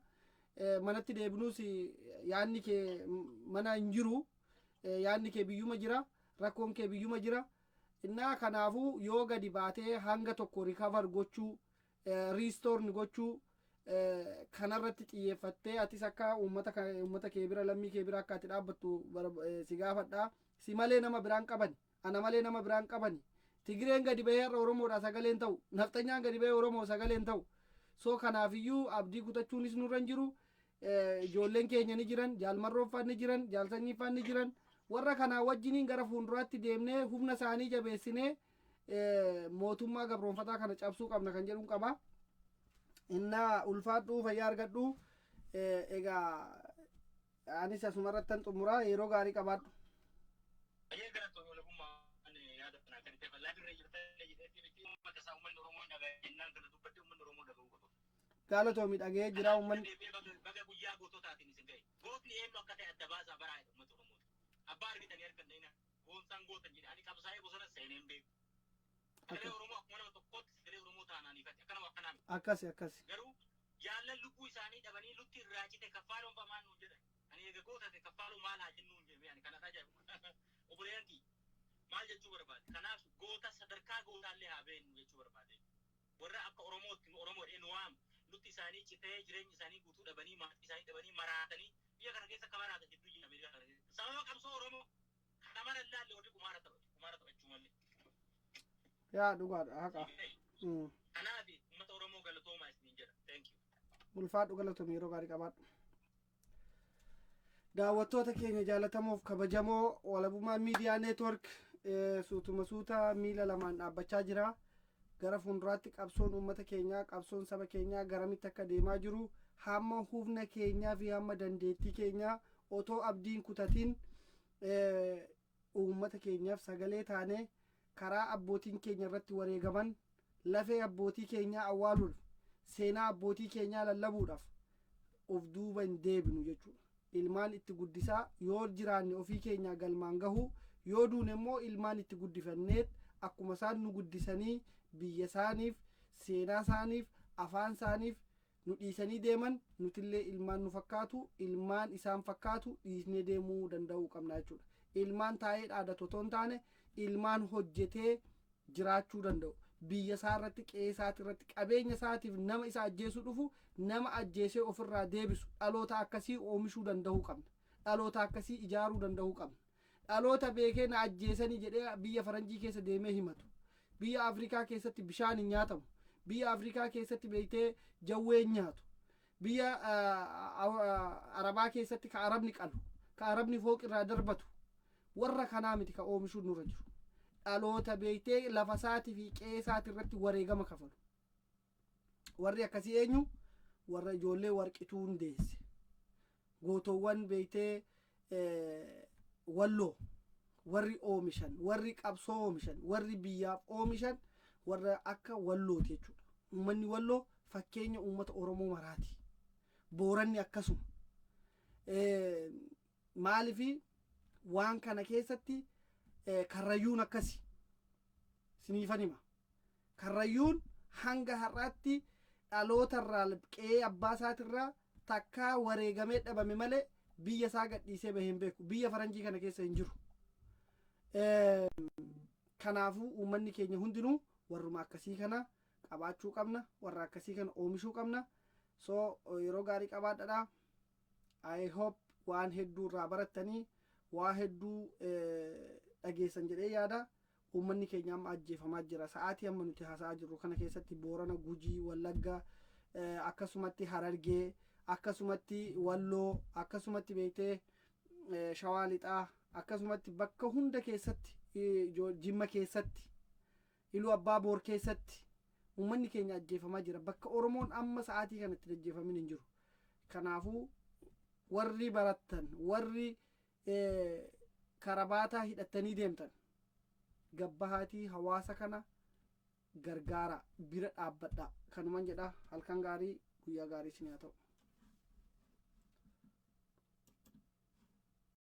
Speaker 1: Manatti deebinuus yaadni kee mana hin jiru, yaadni kee biyyuma jira, rakkoon kee biyyuma jira. Innaa kanaafuu yoo gadi baatee hanga tokko recover gochuu, restore gochuu kanarratti xiyyeeffattee atis akka uummata kee bira, lammii kee bira akka ati dhaabbattu si gaafadha. Si malee nama biraan qaban, ana malee nama biraan qaban. Tigireen gadi bahee har'a Oromoodha sagaleen ta'u, nafxanyaan gadi bahee Oromoo sagaleen ta'u. So kanaafiyyuu abdii kutachuunis nurra hin jiru. Ijoolleen keenya ni jiran, Jaalmarrooffaan ni jiran, Jaalsanyiiffaan ni jiran. Warra kanaa wajjiniin gara fuulduraatti deemnee humna isaanii jabeessinee mootummaa gabroonfataa kana cabsuu qabna kan jedhuun qaba. Innaa ulfaadhuu, fayyaa argadhu. Egaa anis asumarrattan xumuraa, yeroo gaarii qabaadhu.
Speaker 2: Baay'ee galatoomi. Walabummaa yaada kanaa kan ta'e bal'aa dirree jirtan jedheetti miti, uummata isaa uummanni Oromoo dhagaa jennaan kana dubbadde, uummanni Oromoo dhaga'uu qaba.
Speaker 1: Galatoomi, dhaga'ee jira uummanni.
Speaker 2: Baga guyyaa goototaatiin isin ga'e. Gootni eenyu akka ta'e adda baasaa baraa jedha uummata Oromooti. Abbaa argitanii harka hin Boonsaan goota jedhe, ani qabsaa'ee bosona seenee hin beeku. Sagalee Oromoo akkuma nama tokkootti sagalee Oromoo taanaan ifatti akkanuma akkanaa miti.
Speaker 1: Akkasi.
Speaker 2: Garuu jaallan lubbuu isaanii dhabanii lutti irraa cite kaffaaloon famaan nuun jedhan. Ani eega goota ta'e kaffaaloo maal haa jennuun jedhee ani kana ajaa'ibu. Obboleeyyan kiyya, maal jechuu barbaade? Kanaaf goota sadarkaa gootaallee haa beeknu jechuu barbaade. Warra akka Oromootti nu Oromoo jedhee nu waamu lutti isaanii citee, jireenya isaanii guutuu dhabanii, maatii isaanii dhabanii, maraatanii biyya kana keessa akka maraatan jidduu jira Ameerikaa kana keessa. Sababa qabsoo Oromoo kana mara ilaalle warri kumaara taphatu, kumaara taphachuu malee.
Speaker 1: Yaa, dhugaadha, haqa.
Speaker 2: Kanaaf uummata Oromoo galatoomaa isiniin jedha. Thank you.
Speaker 1: Ulfaadhu, galatoomi, yeroo gaarii qabaadhu. Daawwattoota keenya jaallatamoof kabajamoo, Walabummaa Miidiyaa Network suutuma suuta miila lamaan dhaabbachaa jira. Gara fuulduraatti qabsoon uummata keenyaa, qabsoon saba keenyaa garamitti akka deemaa jiru hamma humna keenyaa fi hamma dandeettii keenyaa otoo abdiin kutatiin uummata keenyaaf sagalee taanee karaa abbootiin keenya irratti wareegaman, lafee abbootii keenyaa awwaaluudhaaf, seenaa abbootii keenyaa lallabuudhaaf Of duuba hin deebinu jechuudha. Ilmaan itti guddisaa yoo jiraanne ofii keenyaa galmaan gahuu, yoo duune immoo ilmaan itti guddifanneet akkuma isaan nu guddisanii biyya isaaniif, seenaa isaaniif, afaan isaaniif nu dhiisanii deeman, nutillee ilmaan nu fakkaatu, ilmaan isaan fakkaatu dhiisnee deemuu danda'uu qabna jechuudha. Ilmaan taa'ee dhaadatu otoo hin taane, ilmaan hojjetee jiraachuu danda'u. Biyya isaa irratti, qe'ee isaati irratti, qabeenya isaatiif nama isa ajjeesuu dhufu nama ajjeesee ofirraa deebisu, dhaloota akkasii oomishuu danda'uu qabna. Dhaloota akkasii ijaaruu danda'uu qabna. Dhaloota beekee na ajjeesanii jedhee biyya faranjii keessa deemee himatu. Biyya Afrikaa keessatti bishaan hin nyaatamu. Biyya Afrikaa keessatti beektee jawwee hin nyaatu. Biyya Arabaa keessatti ka Arabni qalu, ka Arabni fooqirraa darbatu, warra kanaa miti ka oomishuun nurra jiru. Dhaloota beektee lafa isaatii fi qe'ee isaatii irratti wareegama kafalu. Warri akkasii eenyu? Warra ijoollee Warqituun deesse. Gootowwan beektee Walloo warri oomishan, warri qabsoo oomishan, warri biyyaaf oomishan warra akka Wallooti jechuudha. Uummanni Walloo fakkeenya uummata Oromoo maraati. Booranni akkasuma. Maalifi waan kana keessatti Karrayyuun akkasi siniifan hima. Karrayyuun hanga har'aatti dhalootarraa, qe'ee abbaa isaatirraa takkaa wareegamee dhabame malee biyya isaa gadhiisee bahee hin beeku. Biyya faranjii kana keessa hin jiru. Kanaafuu uummanni keenya hundinuu warruma akkasii kana qabaachuu qabna, warra akkasii kana oomishuu qabna. So yeroo gaarii qabaadhadha. I hope waan hedduu irraa barattanii, waa hedduu dhageessan jedhee yaada. Uummanni keenya amma ajjeefamaa jira. Sa'aatii amma nuti haasa'aa jirru kana keessatti Boorana, Gujii, Wallagga, akkasumatti Harargee, akkasumatti Walloo, akkasumatti beektee Shawaa Lixaa, akkasumatti bakka hunda keessatti, Jimma keessatti, Iluu Abbaa Boor keessatti uummanni keenya ajjeefamaa jira. Bakka Oromoon amma sa'aatii kanatti ajjeefamin hin jiru. Kanaafuu warri barattan, warri karabaataa hidhattanii deemtan, gabbahaatii hawaasa kana gargaara, bira dhaabbadha. Kanuman jedha. Halkan gaarii, guyyaa gaarii isin haa ta'u.